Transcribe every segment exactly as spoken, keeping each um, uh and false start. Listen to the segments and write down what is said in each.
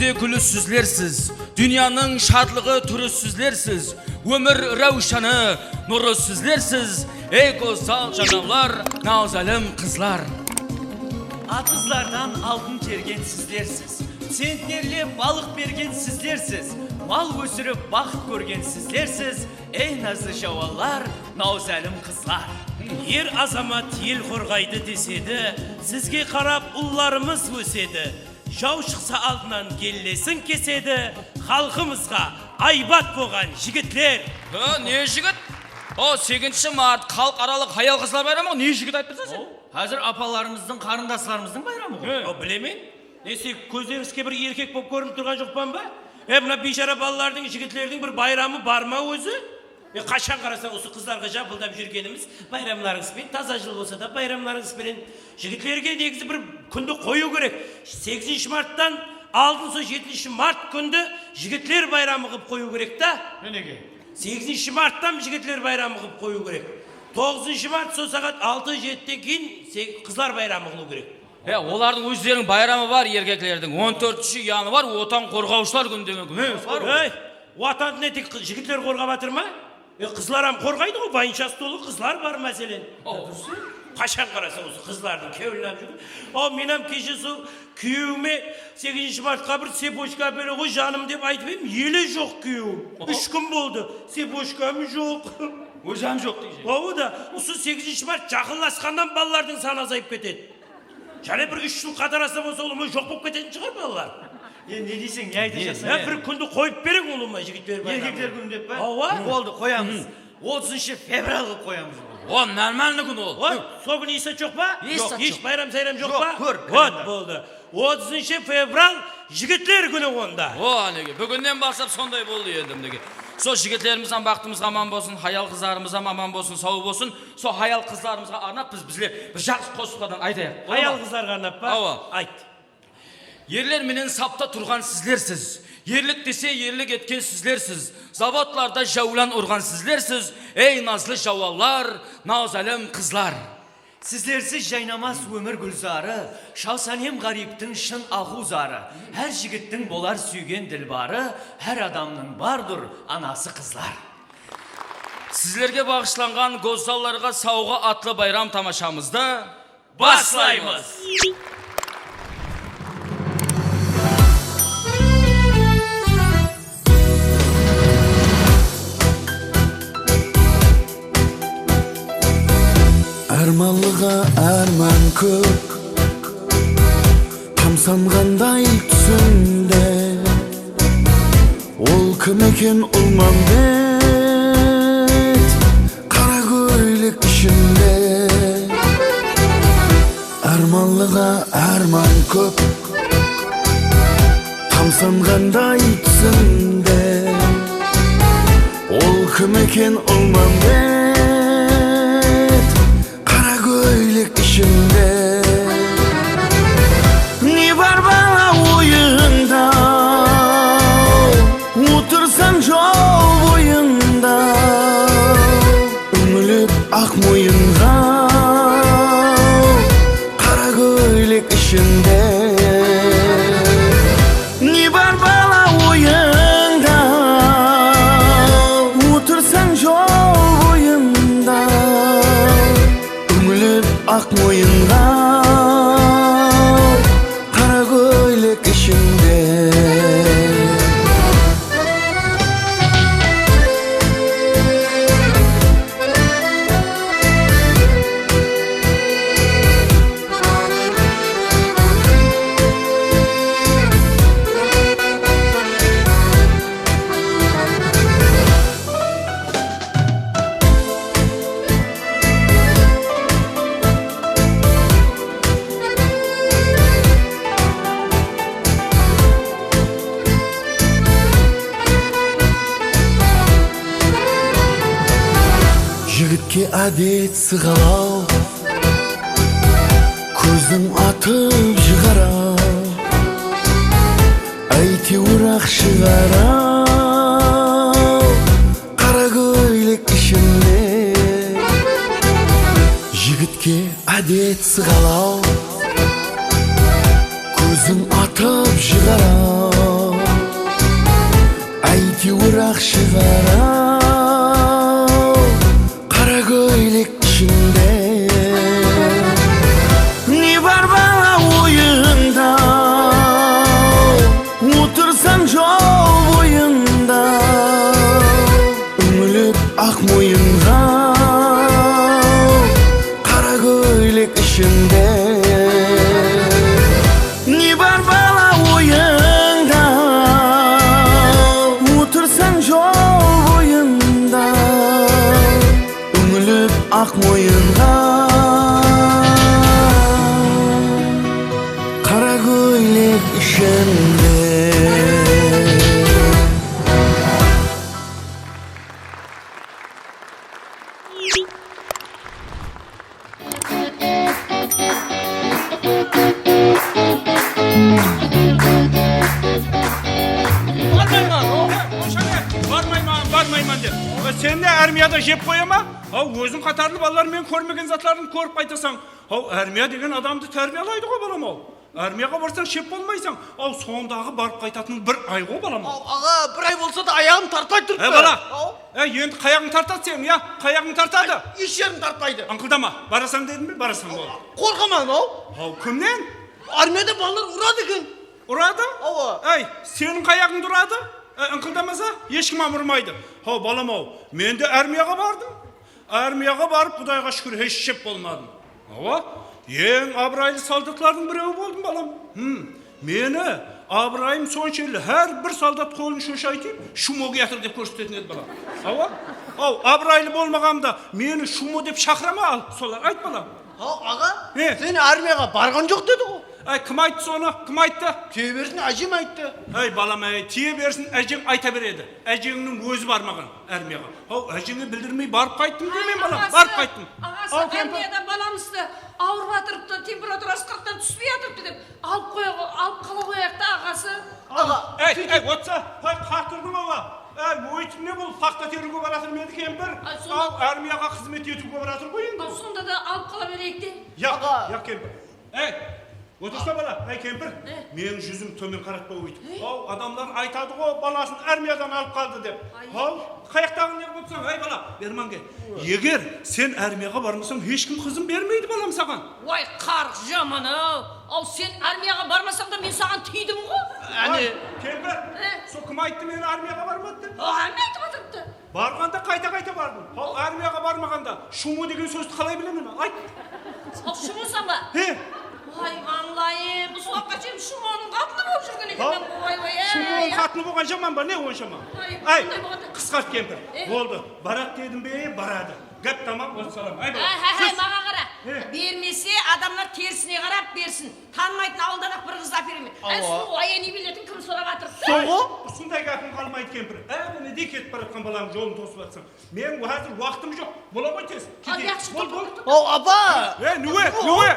Gúli sizlersiz, dúnyanıń shadlıǵı túri sizlersiz, ómir ráwshanı nurı sizlersiz, ey gózzal janawlar, nawzálim qızlar. Atızlardan altın tergen sizlersiz, tsentnerle balıq bergen sizlersiz, mal ósirip baxıt kórgen sizlersiz, ey nazlı jawanlar, nawzálim qızlar. Er azamat el qorǵaydı desedi, sizge qarap ullarımız ósedi. Jaw shıqsa aldınan gellesin kesedi, xalqımızǵa aybat bolǵan jigitler. Ha, ne jigit? O, segizinshi mart, xalıq aralıq hayal-qızlar bayramı ǵoy, ne jigit aytıp tursań sen? Házir apalarımızdıń, qarındaslarımızdıń bayramı ǵoy. He. O, bilemen. Ne, sen kózlerińizge bir erkek bolıp kórinip turǵan joqpan ba? E, mına biyshara balalardıń, jigitlerdiń bir bayramı bar ma ózi? E, qashan qarasań, usı qızlarǵa japıldap júrgenimiz, bayramlarıńız benen, taza jıl bolsa da, bayramlarıńız benen. Jigitlerge negizi bir kúndi qoyıw kerek. Segizinshi marttan aldın sol jetinshi mart kúndi jigitler bayramı qılıp qoyıw kerek ta. Minekey. Segizinshi marttan jigitler bayramı qılıp qoyıw kerek. Toǵızınshı mart sol saat altı, jetiden keyin se-, qızlar bayramı qılıw kerek. Ya, olardıń ózleriniń bayramı bar, erkeklerdiń. On tórtinshi yanvar Watan qorǵawshılar kúni degen kún. He, bar ǵoy. Ey, Watandı ne tek qı-, jigitler qorǵap atır ma? E, qızlar hám qorǵaydı ǵoy, военчастоlı qızlar bar, máselen. O, durıs. Qashan qarasań, usı qızlardıń kewlin alıp júr. O, men hám keshe sol kúyewime segizinshi martqa bir sepochka ápere ǵoy, janım, dep aytıp edim, ele joq kúyewim. Oho. Úsh kún boldı, sepochkam joq. Ózi hám joq deydi. Awa da, usı segizinshi mart jaqınlasqannan balalardıń sanı azayıp ketedi. Jáne bir úsh jıl qatarasa bolsa, ulıwma joq bolıp ketetin shıǵar balalar. E, ne deyseń, ne aytayın? Ya, bir kúndi qoyıp bereń ulıwma, jigitler bayramı. Erkekler kúni dep pa? Awa. Boldı, qoyamız. Otızınshı fevral qılıp qoyamız. O, normalnıy kún ol. O, sol kúni esat joq pa? Esat joq. Hesh bayram-sayram joq pa? Joq, kór, kalendar. Ot, boldı. Otızınshı fevral jigitler kúni onda. O, anege, búginnen baslap sonday boldı endi, minekey. Sol jigitlerimiz hám baxtımız aman bolsın, hayal-qızlarımız hám aman bolsın, saw bolsın. Sol hayal-qızlarımızǵa arnap biz, bizler bir jaqsı qosıqlardan aytayıq, bola ma? Hayal-qızlarǵa arnap pa? Awa. Ayt. Erler menen sapta turǵan sizlersiz. Erlik dese, erlik etken sizlersiz. Zavodlarda jáwlan urǵan sizlersiz. Ey, nazlı jawanlar, nawzálim qızlar! Sizlersiz jaynamas ómir gúlzarı, Shaw Sálem ǵáriyptiń shın aǵıw zarı. Hár jigittiń bolar súygen dilbarı, hár adamnıń bardur anası qızlar. Sizlerge baǵıshlanǵan Gózzallarǵa sawǵa atlı bayram tamashamızdı baslaymız! Ármanlıǵa árman kóp, tamsanǵanday túsimde. Ol kim eken, Ulmambet, qara kóylek ishinde? Ármanlıǵa árman kóp, tamsanǵanday túsimde. Ol kim eken, Ulmambet, qara kóylek ishinde? Ne bar, bala, oyıńda? Otırsań jol boyında, úńilip aq moyınǵa, qara kóylek ishinde. Ne bar, bala, oyıńda? Otırsań jol boyında, úńilip aq moyınǵa, qara kóylek ishinde. Jigitke ádet sıǵalaw, kóziń atıp jıǵar-aw. Áytewir-aq shıǵar-aw, qara kóylek ishinde. Jigitke ádet sıǵalaw, kóziń atıp jıǵar-aw. Tewir-aq shıǵar-aw, qara kóylek ishinde. Ne bar bala oyında, otırsań jol boyında. Úńilip aq moyınǵa, qara kóylek ishinde. Ne bar bala oyıńda, otırsań jol boyında. Úńilip aq moyınǵa, qara kóylek ishinde. Barmayman, barmayman, barmayman dep. Sen de armiyada jep qoya ma? Haw, óziń qatarlı balalar men kórmegen zatlardı kórip qaytasań. Haw, armiya degen adamdı tárbiyalaydı ǵo, balam-aw. Armiyaǵa barsań, shep bolmaysań. Aw, sondaǵı barıp qaytatın bir ay ǵo, balam. Aw, aǵa, bir ay bolsa da ayaǵım tartpay turıptı. Ey, bala. Aw. Ey, endi qayaǵıń tartadı seniń, ya? Qayaǵıń tartadı? Hesh jerim tartpaydı. Ańqıldama. Barasań dedim be, barasań, boldı. Qorqaman, aw. Aw, kimnen? Armiyada balalar uradı eken. Uradı? Awa. Ey, seniń qayaǵıńdı uradı? Ey, ańqıldamasa, hesh kim hám urmaydı. Haw, balam-aw, men de armiyaǵa bardım. Armiyaǵa barıp, Qudayǵa shúkir, hesh shep bolmadım. Awa, eń abıraylı soldatlardıń birewi boldım, balam. Hım, meni abırayım sonshelli, hár bir soldat qolın shoshaytıp, shumo kiyatır dep kórsetetin edi, balam. Awa, aw, abıraylı bolmaǵanımda meni shumo dep shaqıra ma al, solar, ayt, balam. Haw, aǵa, he, sen armiyaǵa barǵan joq dedi ǵo. Ay, kim ayttı sonı? Kim ayttı? Tiye bersin, ájem ayttı. Ay, balam, ay, tiye bersin, ájeń ayta beredi. Ájeńniń ózi barmaǵan armiyaǵa. Haw, ájeńe bildirmey barıp qayttım deymen, balam, barıp qayttım. Aǵası, armiyada balamızdı awırıp atırıptı, temperaturası qırıqtan túspey atırıptı dep, alıp qoya-, alıp qala qoyayıq ta, aǵası. Aǵa, ey, ey, otsa, hay, qatırdıń awa. Ey, oytip ne bul, paxta teriwge baratır ma edi kempir? Ay, sonda. Aw, armiyaǵa xızmet etiwge baratır ǵoy endi. Aw, sonda da alıp qala bereyik te. Yaq, yaq, kempir. Ey, otırsa, bala, ey, kempir, meniń júzim tómen qaratpa óytip. Aw, adamlar aytadı ǵo, balasın armiyadan alıp qaldı dep. Haw, qayaqtaǵın ne qılıpsań, ey, bala, berman kel. Eger sen armiyaǵa barmasań, hesh kim qızın bermeydi, balam, saǵan. Way, qarıq jaman-aw. Aw, sen armiyaǵa barmasań da men saǵan tiydim ǵo. Áne. Kempir, sol kim ayttı meni armiyaǵa barmadı dep? Aw, hámme aytıp atırıptı. Barǵanda qayta-qayta bardım. Haw, armiyaǵa barmaǵanda shumo degen sózdi qalay bilemen, ayt. Al, shumosań ba? He. Way, mańlayım, usı waqıtqa shekem shumonıń qatını bolıp júrgen ekenmen ǵo, way, way, ey. Shumonıń qatını bolǵan jaman ba, ne onsha ma? Ay, qısqart, kempir. Boldı, baradı dedim be, baradı. Gáp tamam, wassalam. Ay, bala. Hay, hay, hay, maǵan qara. Bermese, adamlar terisine qarap bersin. Tanımaytın awıldan-aq bir qızdı áperemen. Awa. Ay, sulıw, aya ne biletin, kim sorap atır? Soń ǵo? Usınday gápiń qalmaydı, kempir. Á, mine de ketip baratqan balanıń jolın tosıp atırsań. Men házir waqtım joq. Bola ǵoy tez. Al, keteyik. Yaqshı, tur, tur, tur. Aw, apa! E, newe, newe?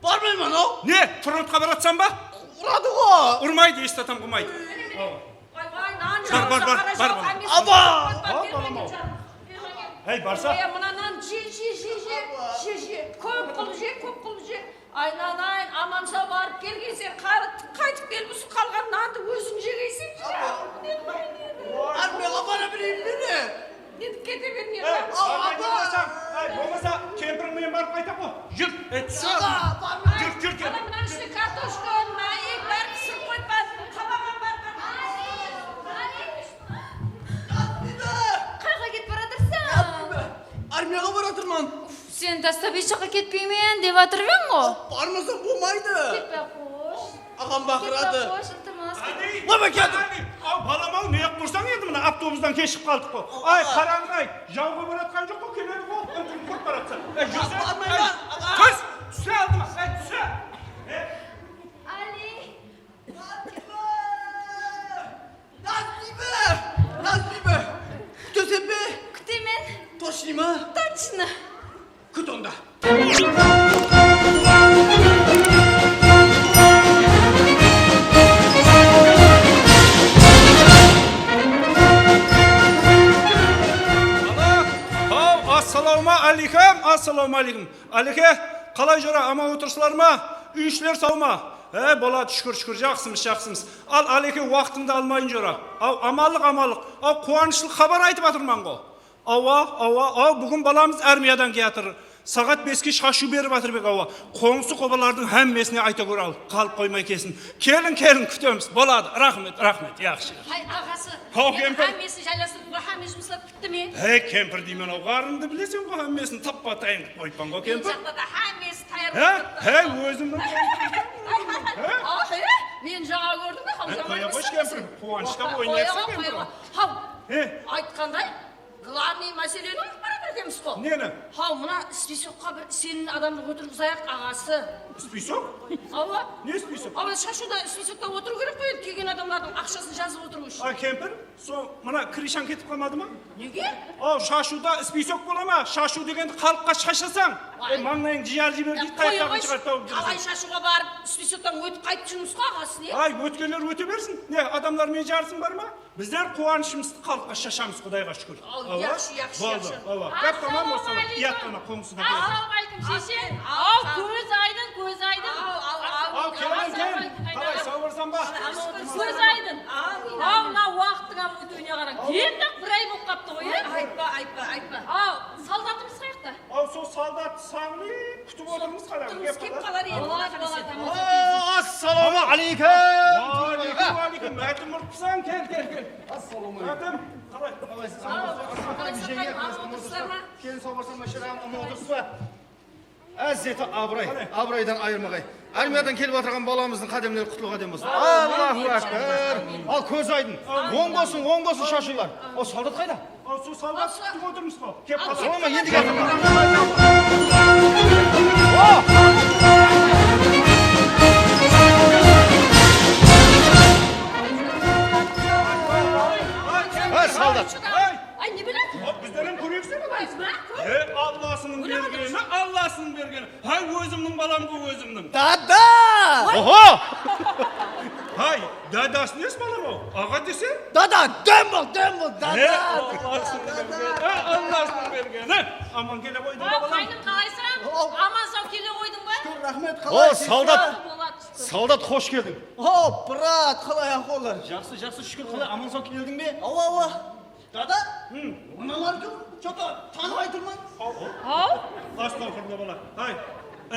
Barmayman-aw. Ne, frontqa baratsań ba? Uradı ǵo. Urmaydı, esitatam qılmaydı. Awa. Bay, bay, nan. Bar, bar, bar, bar, bar. Apa! Aw, balam-aw. Ey, barsa. Ey, mına nan je, je, je, je, je, je. Kóp qılıp je, kóp qılıp je. Aylanayın, aman-saw barıp kelgenseń, qarı-, qaytıp kelip, usı qalǵan nandı óziń jegeyseń. Armiyaǵa bara bereyin be ne? Netip kete bermey. Ey, apa! Ey, bolmasa, kempiriń menen barıp qaytaq ǵo. Júr, ey, tús. Júr, júr, kempir. Ana, mınanıń ishine kartoshka, mayık, bárin pisirip qoyıppan, qabaǵan bar, bar. Qayaqqa ketip baratırsań? Armiyaǵa baratırman. Uf, seni tastap hesh jaqqa ketpeymen dep atırıp edim ǵo. Barmasam bolmaydı. Ketpe, xosh. Aǵam baqıradı. Ketpe, xosh, iltimas. Oybay, keldim. Aw, balam-aw, ne qılıp tursań endi, mına avtobustan keshigip qaldıq ǵo. Ay, qarań, ay, jawǵa baratqan joq ǵo, keledi ǵo. Úlkin qurt baratsań. Ay, júrse, ay, túse aldıma, ay, túse. Ali. Nazbiybi! Nazbiybi! Kúteseń be? Kútemen. Toshnıy ma? Tochno. Kút onda. Haw, assalawma áleykum, assalawma áleykum. Áleke, qalay jora, aman otırsızlar ma? Úy-ishler saw ma? He, boladı, shúkir, shúkir, jaqsımız, jaqsımız. Al, Aleke, waqtıńdı almayın jora. Aw, amanlıq, amanlıq. Aw, quwanıshlı xabar aytıp atırman ǵo. Awa, awa, aw, búgin balamız armiyadan kiyatır. Saǵat beske shashıw berip atır bek, awa. Qońsı-qobalardıń hámmesine ayta gór al, qalıp qoymay kelsin. Keliń, keliń, kútemiz. Boladı, raxmet, raxmet, yaqshı. Hay, aǵası. Haw, kempir. Hámmesin jaylastırdıń ba, hámme jumıslar pitip me? Hey, kempir deymen-aw, ǵarrıńdı bileseń ǵo, hámmesin tappa-tayın qılıp qoyıppan ǵo, kempir. Men jaqta da hámmesi tayar bolıp turıptı. He, ózimniń. Aw, he, men jańa kórdim de, haw, jańa emes. Qoya qoysh, kempir, quwanıshta oynaysıń, kempir. Haw, aytqanday, glavnıy máseleni umıtıp baratır ekenbiz ǵo. Neni? Haw, mına spisokqa bir isenimli adamdı otırǵızayıq, aǵası. Spisok? Awa. Ne spisok? Awa, shashıwda spisokta otırıw kerek ǵoy endi, kelgen adamlardıń aqshasın jazıp otırıw ushın. A, kempir? Sol mına krishań ketip qalmadı ma? Nege? Aw, shashıwda spisok bola ma? Shashıw degendi xalıqqa shashasań. Ay. Ey, mańlayıń jıyar jiber deydi, qayaqtaǵın shıǵarıp tawıp júrseń. Qalay shashıwǵa barıp, spisoktan ótip qaytıp júrmiz ǵo, aǵası, ne? Ay, ótkenler óte bersin. Ne, adamlar menen jarısıń bar ma? Bizler quwanıshımızdı xalıqqa shashamız, Qudayǵa shúkir. Al, awa, yaqshı, yaqshı, awa, yaqshı. Awa. Gáp tamam, wassalam. Assalawma aleykum. Uyat, ana, qońsıda. Assalawma aleykum, sheshe. Al, al. Aw, kóz aydın, kóz aydın. Al, al, al. Aw, kelin, kelin. Qalay, sawmısań ba? Kóz aydın. Al, al. Aw, mına waqıttıń hám ótiwine qarań. Aw. Endi bir ay bolıp qaptı ǵoy, e? Aytpa, aytpa, aytpa. Aw, soldatımız qayaqta? Aw, sol soldattı saǵınıp kútip otırmız, qara. Turmıs kelip qalar endi. Boladı, boladı. Aw, assalawma aleykum. Wa aleykum, wa aleykum. Mátim murtpısań, kel, kel, kel. Assalawma aleykum. Mátim, qalay? Qalaysız? Aw, qalaysız, qalaysız, qalaysız? Keliń, sawmısań ba, shırayım, umıtıpsız ba? Ázzeti abıray, abıraydan ayırmaǵay. Armiyadan kelip atırǵan balamızdıń qádemleri qutlı qádem bolsın. Allahu akbar. Al, kóz aydın. Oń bolsın, oń bolsın shashıwlar. O, soldat qayda? Al, sol soldat kútip otırmız ǵo. Kep qalsın. Solama, endi keldi. O! Ha, soldat. Ay, ne bilesiz? Hop, bizden hám kóreksene. Ay, bırak, kór. E, Allasınıń bergeni, Allasınıń bergeni. Hay, ózimniń balam ǵo, ózimniń. Dada! Oho! Hay, dadası nesi, balam-aw? Aǵa dese? Dada, dóń bol, dóń bol, dada! E, Allasınıń bergeni, e, Allasınıń bergeni. Aman kele ǵoydıń ba, balam? Aw, qáynim, qalaysań? Aman-saw kele ǵoydıń ba? Shúkir, raxmet, qalaysız? O, soldat! Soldat, xosh keldiń. O, brat, qalay ahwallar? Jaqsı, jaqsı, shúkir, qalay, aman-saw keldiń be? Awa, awa. Dada, mınalar kim? Что-то tanımay turman. Aw? Astagfirullah, bala. Hay,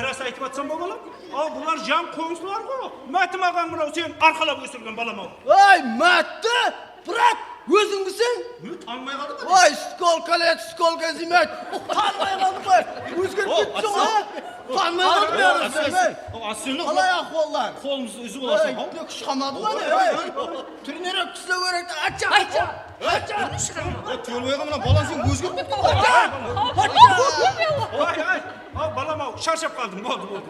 ras aytıp atsań ba, balam? Aw, bular jan qońsılar ǵo. Mátim aǵań mınaw, sen arqalap ósirgen, balam-aw. Ay, Mátti, brat, ózińbiseń? Ne, tanımay qaldıń ba? Ay, сколько лет, сколько зим. Tanımay qaldım ǵoy. Ózgerip ketipseń ǵoy, a? Tanımay qaldım, ya. Qalay ahwallar? Qolımızdı úzip alasıń. Ay, kúsh qalmadı ǵoy, ne? Túrnerek túslew kerek. Acha, acha. Tólbay aǵa, mına balań sen ózgerip ketken ǵoy. Ay, ay, aw, balam-aw, sharshap qaldım, boldı, boldı.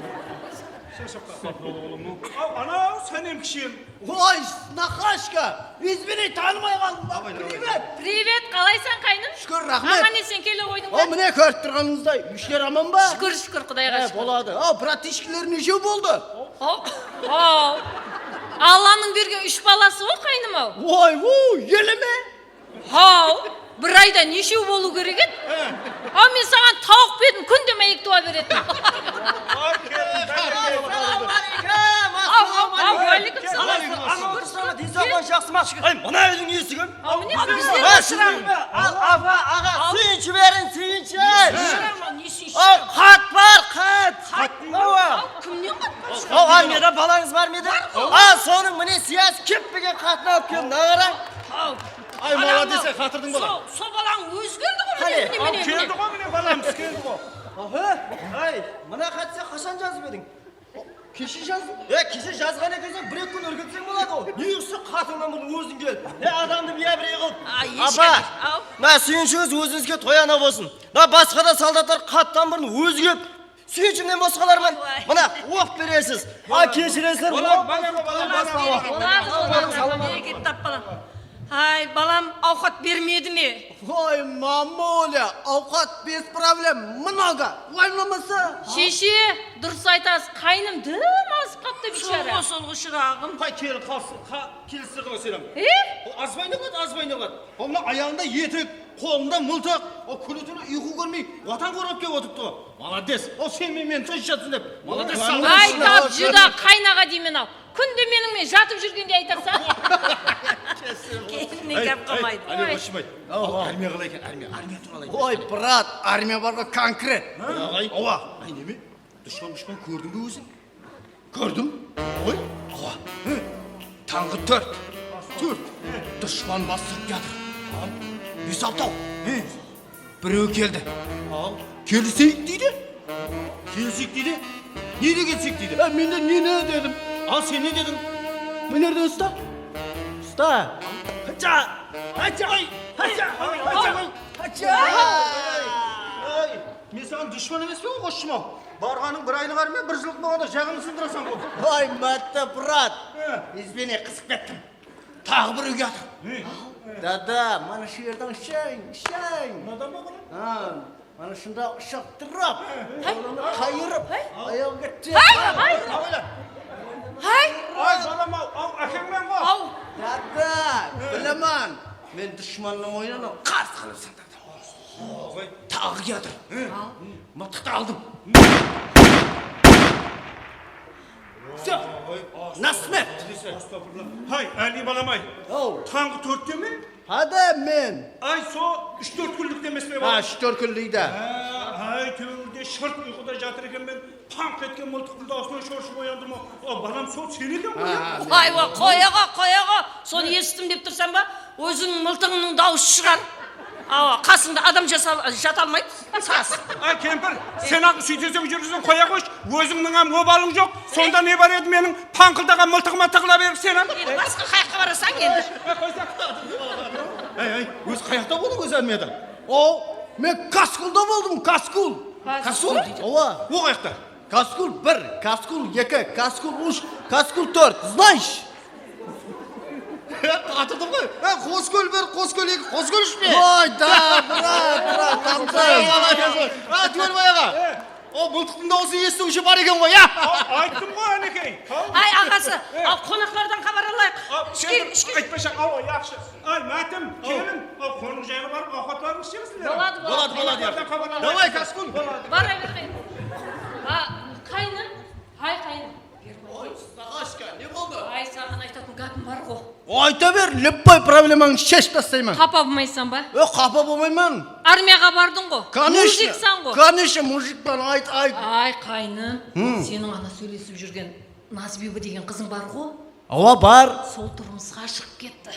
Sharshap qaldım. Aw, anaw, sánem, kishiyim. Oy, snahashka, izvini, tanımay qaldım ba. Privet. Privet, qalaysań, qáynim? Shúkir, raxmet. Aman-esen kele ǵoydıń ba? Aw, mine, kórip turǵanıńızday, úyishler aman ba? Shúkir, shúkir, Qudayǵa shúkir. Boladı. Aw, bratishkalar neshew boldı? Aw, aw. Allanıń bergen úsh balası ǵo, qáynim-aw. Oy, u, ele me? Haw, bir ayda neshew bolıw kerek edi? Aw, men saǵan tawıq betin kúnde máyek tuwa beretin. Aw, aw, aw, wa aleykum salam. Aman tursań ba, densawlıǵıń jaqsı ma? Ay, mına úydiń esigi. Aw, mine, bizden de shıraman. Al, apa, aǵa, súyinshi beriń, súyinshi. Shıraman, ne súyinshi? Aw, xat bar, xat. Xat? Awa. Aw, kimnen xat bar? Aw, armiyada balańız bar ma edi? Bar ǵo. Al, sonıń mine sıyası kep bergen xatın alıp keldim, mına qarań. Aw. Ay, malades, ay, qatırdıń bala. Sol, sol balań ózgerdi ǵo, mine, mine, mine. Keldi ǵo, mine, balamız keldi ǵo. Aha. Ay, mına xattı sen qashan jazıp ediń? Keshe jazdım. E, keshe jazǵan ekenseń, bir-eki kún úrgitseń boladı ǵo. Ne usı xatıńnan burın óziń kelip, e, adamdı biya-birey qılıp. Apa, mına súyinshińiz ózińizge toy ana bolsın. Mına basqa da soldatlar xattan burın ózi kelip, súyinshimnen bosqalarman. Mına, oqıp beresiz. A, keshiresizler. Boladı, boladı, boladı. Bereket tap, balam. Hay, balam, awqat bermedi me? Voy, mamulya, awqat без проблем, много, уйламаса. Sheshe, durıs aytasız, qáynim dım azıp qaptı, biyshara. Sol ǵo, sol ǵo, shıraǵım. Hay, kel, qalsın, qa-, kelistirdi ǵo, selam. E? Ol azbay ne qıladı, azbay ne qıladı? Ol mına ayaǵında etik. Qolında mıltıq, o kúni-túni uyqı kórmey, Watan qorǵap kelip otırıptı ǵo. Malades, o sen menen meni tınısh jatsın dep. Malades, sağ ol. Aytap júdá qaynaǵa deymen-aw. Kúnde meniń menen jatıp júrgendey aytarsań. Kelinine gáp qalmaydı. Áne, Oshibay, armiya qalay eken, armiya, armiya tuwralı ayt. Oy, brat, armiya bar ǵo, konkret. Aǵay. Awa. Ay, neme? Dushpan-dushpan kórdiń be óziń? Kórdim. Oy, awa. Tańǵı tórt. Tórt. Dushpan bastırıp kiyatır. Bes-altaw. Birew keldi. Al. Keliseyik deydi. Keliseyik deydi. Nege keliseyik deydi? E, men de neni dedim? Al, sen ne dediń? Mınerden usta. Usta. Hacha! Hacha! Hacha! Hacha! Ay, men saǵan dushpan emespen ǵoy, ǵoshshım-aw. Barǵanıń bir aylıq armiya, bir jıllıq bolǵanda jaǵımdı sındırasań ǵoy. Ay, mátte, brat. Izbene qızıp kettim. Taǵı birew kiyatır. Dada, mana shu jerden ushayın, ushayın. Mınadan ba, bala? Ha, mana shunda ushıp turıp, qolını qayırıp, ayaǵı ketedi. Hay! Hay! Ay, balam-aw, aw, ákeńmen ǵo. Aw. Dada, bilemen. Men dushpannıń oyınına qarsı qılıp sandadım. Taǵı kiyatır. Mıltıqtı aldım. Всё. Nasmet. Hay, Áli balam-ay. Tańǵı tórtte me? Hada men. Ay, so úsh-tórt kúnlikte emes pe, balam? Ha, úsh-tórt kúnlikte. Ha, ay, tóbirde shırt uyqıda jatır ekenmen. Panq etken mıltıqtıń dawısınan shorshıp oyandım-aw. O, balam, sol sen eken ǵoy, ya? Ay, wa, qoya ǵo, qoya ǵo. Sonı esittim dep tursań ba? Ózińniń mıltıǵıńnıń dawısı shıǵar. Awa, qasıńda adam jata almaydı. Sas. Ay, kempir, sen-aq súyteseń júrgizeń, qoya ǵoyshı. Ózińniń-ám obalıń joq. Sonda ne bar edi meniń panqıldaǵan mıltıǵıma tıǵıla berip sen-ám? Endi basqa qayaqqa barasań endi? Ay, qoysaq. Ay, ay, ózi qayaqta boldıń ózi armiyada? O, men Kaskulda boldım, Kaskul. Kaskul? Awa. O qayaqta? Kaskul bir, Kaskul eki, Kaskul úsh, Kaskul tórt. Знаешь? Atırdım ǵoy. Ha, Qoskól bir, Qoskól eki, Qoskól úsh pe? Oy, da, brat, brat, tamsay. Ha, Tórbayaǵa. O mıltıqtıń dawısın esitiwshi bar eken ǵoy, ya? Ayttım ǵoy, Ánekey. Ay, aǵası, al, qonaqlardan xabar alayıq. Ishke, ishke. Aytpashań, awa, yaqshı. Ay, Mátim, kelin, al, qonaq jayǵa barıp awqatlarıńız ishesizler. Boladı, boladı. Boladı, boladı. Davay, Kaskun. Bara ber, qayın. A, qayınım. Hay, qayınım. Oy, Stahashka, ne boldı? Ay, saǵan aytatın gápim bar ǵo. Ayta ber, любой problemańdı sheship taslayman. Qapa bolmaysań ba? Yoq, qapa bolmayman. Armiyaǵa bardıń ǵo. Конечно. Mujiksań ǵo. Конечно, mujikpan, ayt, ayt. Ay, qayınım, seniń ana sóylesip júrgen Nazbiybi degen qızıń bar ǵo. Awa, bar. Sol turmısqa shıǵıp ketti.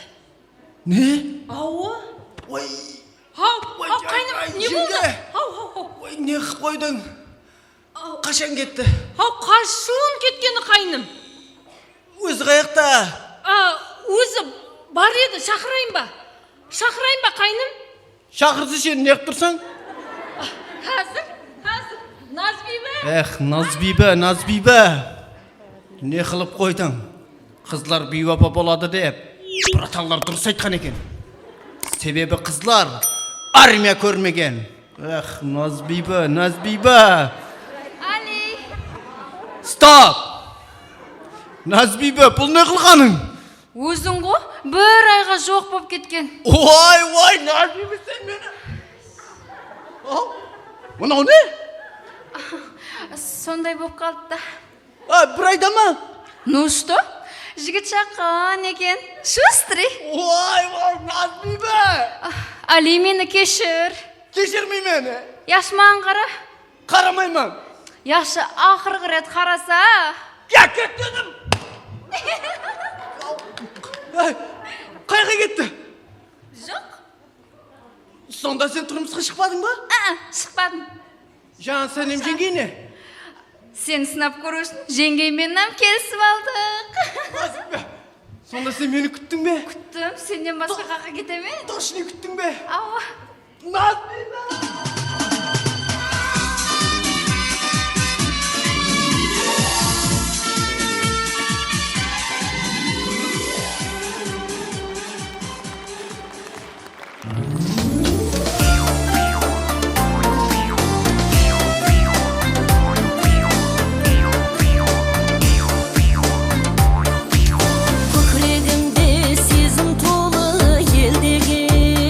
Ne? Awa. Oy. Haw, haw, qayınım, ne boldı? Haw, haw, haw. Oy, ne qılıp qoydıń? Qashan ketti? Haw, qashın ketkeni, qayınım? Ózi qayaqta? A, ózi bar edi, shaqırayın ba? Shaqırayın ba, qayınım? Shaqırsa, sen ne qılıp tursań? Házir, házir. Nazbiybi! Eh, Nazbiybi, Nazbiybi! Ne qılıp qoydıń? Qızlar biywapa boladı dep, bratanlar durıs aytqan eken. Sebebi qızlar armiya kórmegen. Eh, Nazbiybi, Nazbiybi! Ali! Stop! Nazbiybi, bul ne qılǵanıń? Óziń ǵo, bir ayǵa joq bolıp ketken. Oy, oy, Nazbiybi, sen meni. Al, mınaw ne? Sonday bolıp qaldı da. A, bir ayda ma? Ну что? Jigit shaqqan eken. Шустрый. Oy, oy, Nazbiybi. Ali, meni keshir. Keshirmeymen. Yaqshı, maǵan qara. Qaramayman. Yaqshı, aqırǵı ret qarasa. Ya, ket dedim. Ay, qayaqqa ketti? Joq. Sonda sen turmısqa shıqpadıń ba? A-a, shıqpadım. Jańa Sánem jeńgey ne? Seni sınap kóriw ushın jeńgey menen kelisip aldıq. Sonda sen meni kúttiń be? Kúttim, sennen basqa qayaqqa kete me? Точно kúttiń be? Awa. Nazbiybi! Kókiregimde sezim tolı eldegen.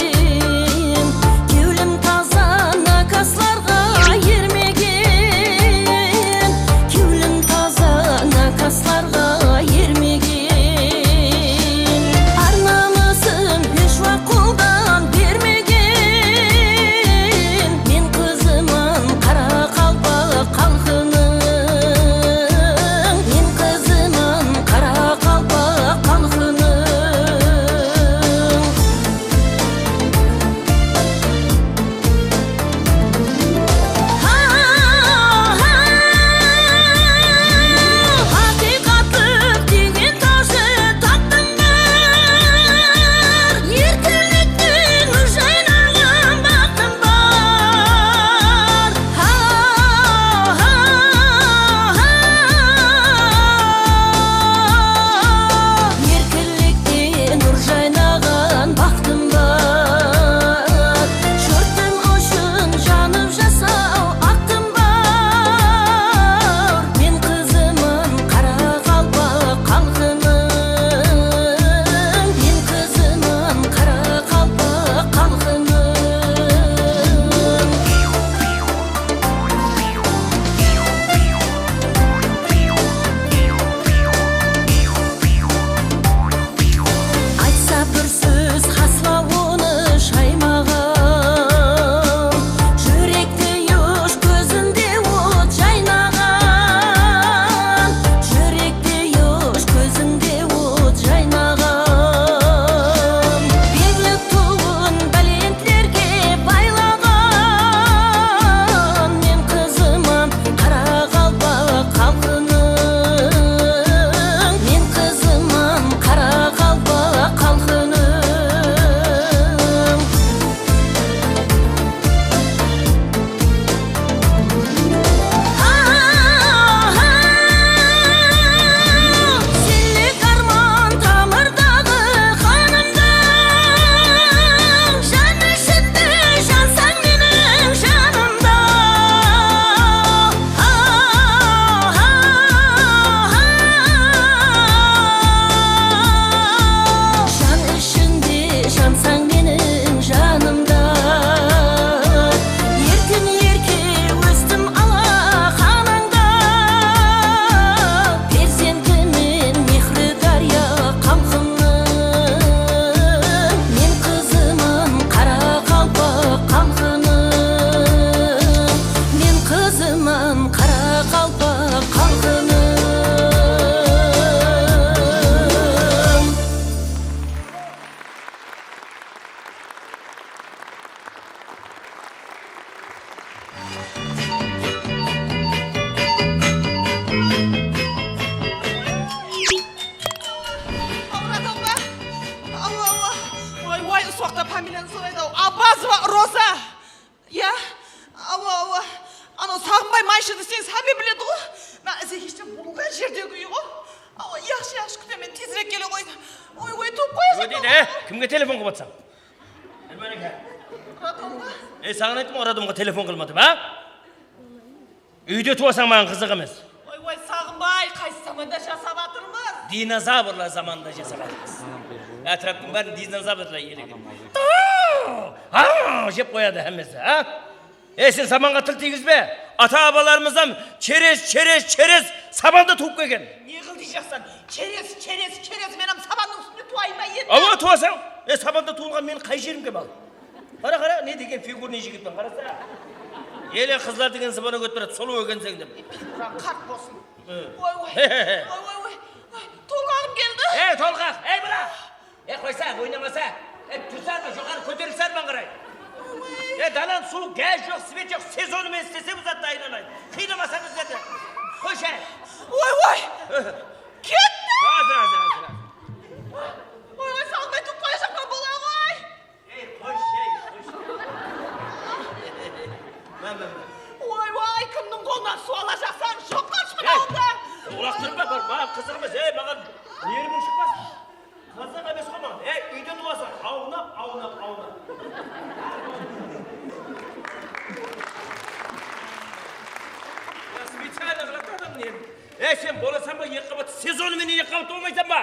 Usı waqıtta familiyanı soraydı-aw. Abbazova Roza. Ya? Awa, awa. Anaw Saǵınbay mayshıdı sen sábe biledi ǵo. Mına izi hesh bolǵan jerdegi úy ǵo. Awa, yaqshı, yaqshı, kútemen, tezirek kele ǵoy. Oy, oy, tuwıp qoyasın. Nima deydi, e? Kimge telefon qılıp atsań? Radomǵa. Ey, saǵan ayttım ǵo, Radomǵa telefon qılma dep, a? Úyde tuwasań maǵan qızıq emes. Oy, oy, Saǵınbay, qaysı zamanda jasap atırmız? Dinozavrlar zamanında jasap atırmız. Átiraptıń bárin dinozavrlar iyelegen. Taw! Haw! Jep qoyadı hámmesi, a? Ey, sen samanǵa til tiygizbe. Ata-babalarımızdan çerez, çerez, çerez samanda tuwıp kelgen. Ne qıl dey jaqsań? Çerez, çerez, çerez, men hám samannıń ústinde tuwayın ba endi? Awa, tuwasań. E, samanda tuwılǵan meniń qay jerim kem al? Qara, qara, ne degen figurnıy jigitpen, qarasa. Ele qızlar degen zıbanok ótip baradı, sulıw ekenseń dep. Figurań qart bolsın. Oy, oy. Oy, oy, oy. Tolqaǵım keldi. Ey, tolqaq, ey, bala! E, qoysa, oynamasa. E, tursa, joqarı kóterilse, arman qaray. E, danan suw, gaz joq, svet joq, sezonı men istesem, bu zattı aylanayın. Qıynamasa bizlerdi. Qoyshı. Oy, oy. Ketti. Házir, házir, házir, házir. Oy, oy, salmay turıp qoyajaqpan, bola ǵoy. Ey, qoyshı, ey, qoyshı. Mine, mine, mine. Oy, oy, kimniń qolınan suw alajaqsań, joq qalshı mına awılda. Ulaqtırma, bir, maǵan qızıq emes, ey, maǵan nervim shıqpasın. Qızıq emes ǵo maǵan. Ey, úyde tuwasań, awnap, awnap, awnap. Ya, специально qıladı adam ne? Ey, sen bolasań ba eki qabat, sezonı menen eki qabat bolmaysań ba?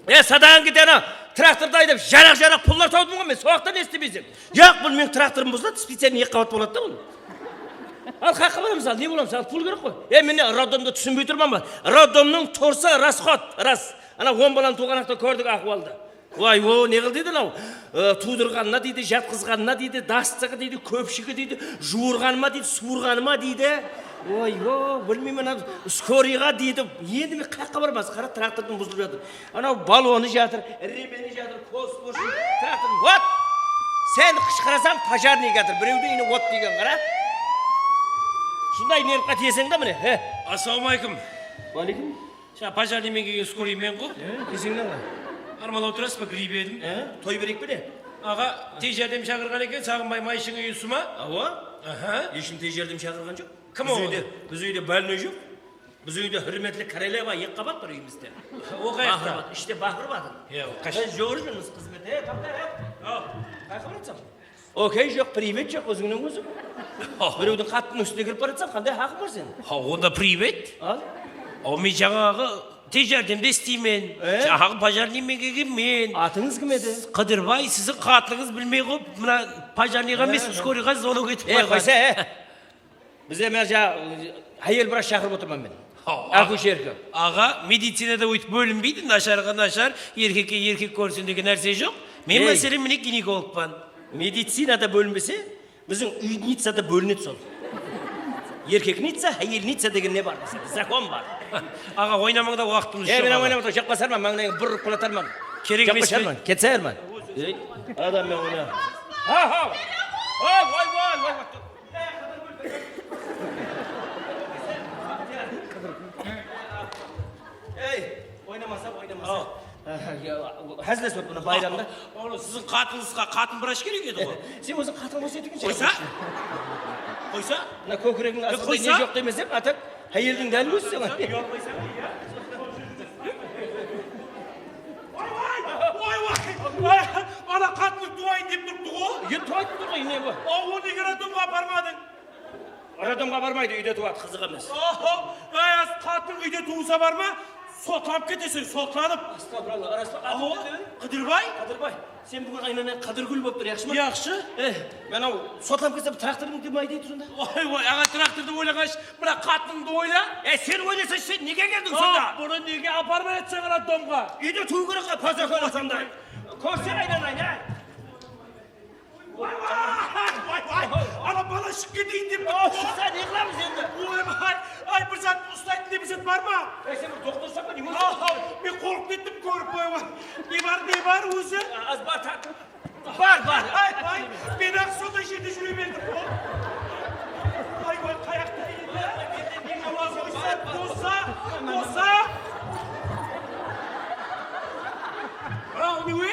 E, sadaǵań kete ana, traktordı aydap, jaraq-jaraq pullar tawdım ǵo men, sol waqıttan esitpeysen. Yoq, bul meniń traktorım buzıladı, специально eki qabat boladı da bul. Al, qayaqqa baramız, al, ne bolamız, al, pul kerek ǵoy. E, mine, roddomda túsinbey turman ba? Roddomnıń tursı, расход, ras. Ana, on balanı tuwǵan waqıtta kórdik ahwaldı. Vay, o, ne qıl deydi anaw? E, tuwdırǵanına deydi, jatqızǵanına deydi, dastıǵı deydi, kópshigi deydi, juwırǵanıma deydi, suwırǵanıma deydi. Oy, o, bilmeymen, anaw skorıyǵa deydi. Endi men qayaqqa baraman? Qara, traktordıń buzılıp jatır. Anaw balonı jatır, remeni jatır, kos bolsın, traktordıń, вот! Sen qıshqırasań, pojarnıy jatır, birewdiń úyine ot deygen, qara. Usınday nervqa tiyeseń da, mine, he. Assalawma aleykum. Wa aleykum. Jańa pojarnıymen kelgen, skorıymen ǵo. E, keseńnen ǵoy. Armanlaw turasız ba, grip edim. E, toy bereyik pe ne? Aǵa, tez járdem shaqırǵan eken, Saǵınbay mayshıńa usı ma? Awa. Aha. Hesh kim tez járdem shaqırǵan joq. Kim ol? Biz úyde, biz úyde больной joq. Biz úyde húrmetli koroleva eki qabat bar úyimizde. O qayaqta? Baqırıp atır, ishte baqırıp atır. Ya, qash. Biz jor júrmiz xızmette. E, toqta, e. Al. Qayaqqa baratsań? Okey, joq, privet joq, ózińnen óziń. Birewdiń qatınıń ústine kirip baratsań, qanday haqıń bar seniń? Ha, onda privet? Al. Aw, men jańaǵı tez járdemde isleymen. E? Jańaǵı pojarnıymen kelgenmen. Atıńız kim edi? Qıdırbay, siziń qatınıńız bilmey qoyıp, mına pojarnıyǵa emes, skorıyǵa zvono etip qoyǵan. E, qoysa, e. Bizler mına ja, háyel vrach shaqırıp otırman men. Haw, akusherka. Aǵa, medicinada óytip bólinbeydi, nasharǵa nashar, erkekke erkek kórsin degen nárse joq. Men, máselen, mine, ginekologpan. Medicinada bólinbese, biziń uynicada bólinedi sol. Erkeknica, háyelnica degen ne bar, zakon bar. Aǵa, oynamań da, waqtımız joq. E, men oynamay turman, jaqpasarman, mańlayıńa bir urıp qalatarman. Kerek emes pe? Jaqpasarman, ketsayarman. Ey, adam men oyna. Ha, ha. Oy, oy, oy, oy. Ey, oynamasa, oynamasa. Al. Házillesip otırman bayramda. Onı siziń qatıńızǵa qatın vrach kerek edi ǵoy. Sen óziń qatın bolsa edi ekenseń. Qoysa? Qoysa? Mına kókiregińniń astında ne joq demeseń, atak háyeldiń dál óziseń. Uyalmaysań, iya. Oy, oy, oy, oy. Ana qatın tuwayın dep turıptı ǵoy. Ey, tuwayın dep tur ǵoy, ne bu? Aw, onı nege radomǵa aparmadıń? Radomǵa barmaydı, úyde tuwadı, qızıq emes. Oho, ay, qatın úyde tuwsa bar ma? Sotlanıp keteseń, sotlanıp. Astagfirullah, ras pa? Atıń kim edi? Qıdırbay. Qıdırbay, sen búgin aynanay Qıdırgúl bolıp tur, yaqshı ma? Yaqshı. Eh, men aw sotlanıp ketsem, traktorıń kim aydaydı sonda? Oy, oy, aǵa, traktordı oylaǵanshı, mına qatınıńdı oyla. E, sen oylasań, sen nege keldiń sonda? Bunı nege aparmay atsań radomǵa? Úyde tuwıw kerek ǵoy, po закону sonday. Kórseń aynanay, ne? Vay, vay, vay, vay. Ana bala shıǵıp keteyin dep. Aw, shıqsa ne qılamız endi? Oy, vay. Ay, bir zat uslaytın dep bir zat bar ma? Ey, sen bir toqtasań ba, ne boldı? Aw, men qorqıp kettim kórip, vay, vay. Ne bar, ne bar ózi? Az bar, tar-, bar, bar. Ay, vay, men-aq sonday jerde júre berdim. Ay, vay, qayaqta endi? Qoysa, qoysa, qoysa. Aw, ne?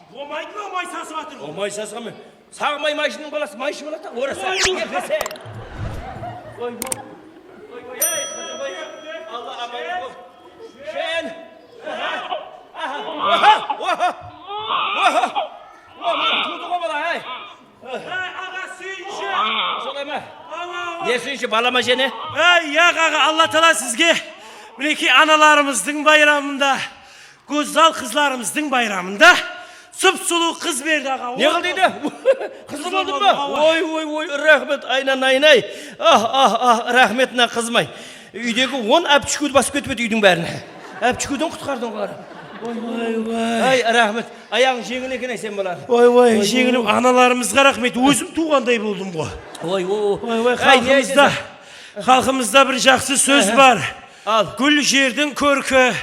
Omaydı ma, omay sasıp atır ǵoy. Omay sasıǵan men. Saǵmay mayshınıń balası mayshı boladı da, orasa. Oy, oy. Oy, oy. Oy, oy, ey, qızım, oy. Alla aman qıl. Shen. Aha, aha, aha. Oha, oha. Oha, tuwdı ǵo bala, ey. Ey, aǵa, súyinshi. Solay ma? Awa, awa. Ne súyinshi, bala ma jáne? Ey, yaq, aǵa, Alla taala sizge, minekey, analarımızdıń bayramında, gózzal qızlarımızdıń bayramında sıp-sulıw qız berdi, aǵa. Ne qıl deydi? Qızlı boldı ma? Awa. Oy, oy, oy, raxmet, aynanayın-ay. Ah, ah, ah, raxmet, mına qızım-ay. Úydegi on ápishkewdi basıp ketip edi úydiń bárin. Ápishkewden qutqardıń ǵoy. Oy, oy. Ay, raxmet. Ayaǵıń jeńil eken-ay sen balań. Oy, oy, jeńil. Analarımızǵa raxmet. Ózim tuwǵanday boldım ǵo. Oy, oy. Oy, oy, xalqımızda, xalqımızda bir jaqsı sóz bar. Al. Gúl jerdiń kórki,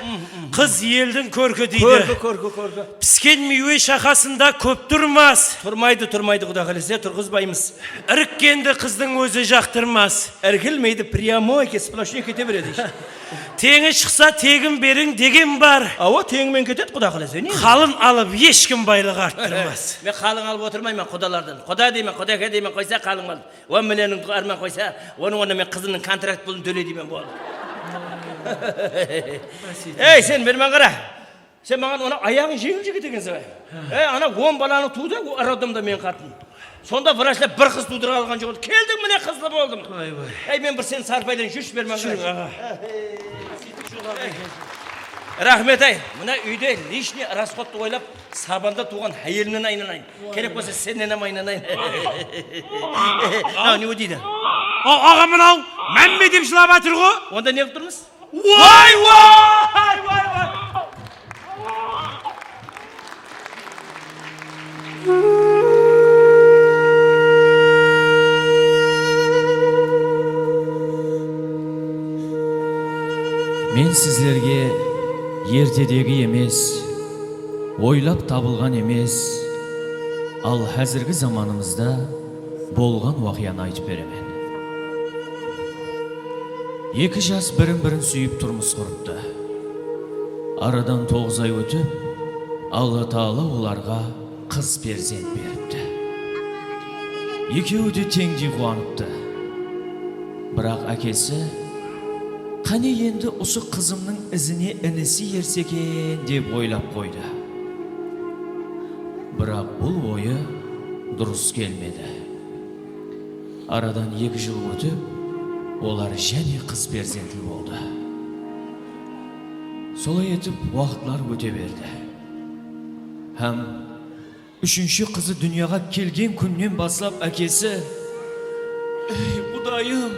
qız eldiń kórki deydi. Kórki, kórki, kórki. Pisken miywe shaqasında kóp turmas. Turmaydı, turmaydı, Quda qálese, turǵızbaymız. Irikkendi qızdıń ózi jaqtırmas. Irkilmeydi, прямой ke, сплошной kete beredi. Teńi shıqsa, tegin beriń degen bar. Awa, teńmen ketedi, Quda qálese, ne? Qalın alıp, hesh kim baylıq arttırmas. Men qalın alıp otırmayman qudalardan. Quda deymen, qudake deymen, qoysa qalın alıp. On millionıń arman qoysa, onıń ornına men qızımnıń kontrakt pulın tóle deymen, boldı. Ey, sen berman qara. Sen maǵan ona ayaǵıń jeńil jigit ekenseń, ay. Ey, ana on balanı tuwdı, o roddomda meniń qatınım. Sonda vrachlar bir qız tuwdırıp alǵan joq edi. Keldiń, mine qızlı boldım. Ay, bay. Ey, men bir seni sarpaylayın, júrshi, berman qara. Júriń, aǵa. Ey. Raxmet, ay. Mına úyde лишний расходты oylap, sabanda tuwǵan háyelimnen aynanayın. Kerek bolsa, sennen hám aynanayın. Mınaw ne deydi? Aw, aǵa, mınaw mámme dep jılap atır ǵo. Onda ne qılıp turmız? Way, way, way, way. Men sizlerge ertedegi emes, oylap tabılǵan emes, al házirgi zamanımızda bolǵan waqıyanı aytıp beremen. Eki jas birin-birin súyip turmıs qurıptı. Aradan toǵız ay ótip, Alla taala olarǵa qız perzent beripti. Ekewi de teńdey quwanıptı. Biraq ákesi Qáne endi usı qızımnıń izine inisi erse eken dep oylap qoydı. Biraq bul oyı durıs kelmedi. Aradan eki jıl ótip, olar jáne qız perzentli boldı. Solay etip waqıtlar óte berdi. Hám úshinshi qızı dúnyaǵa kelgen kúnnen baslap ákesi, "Ey, Qudayım,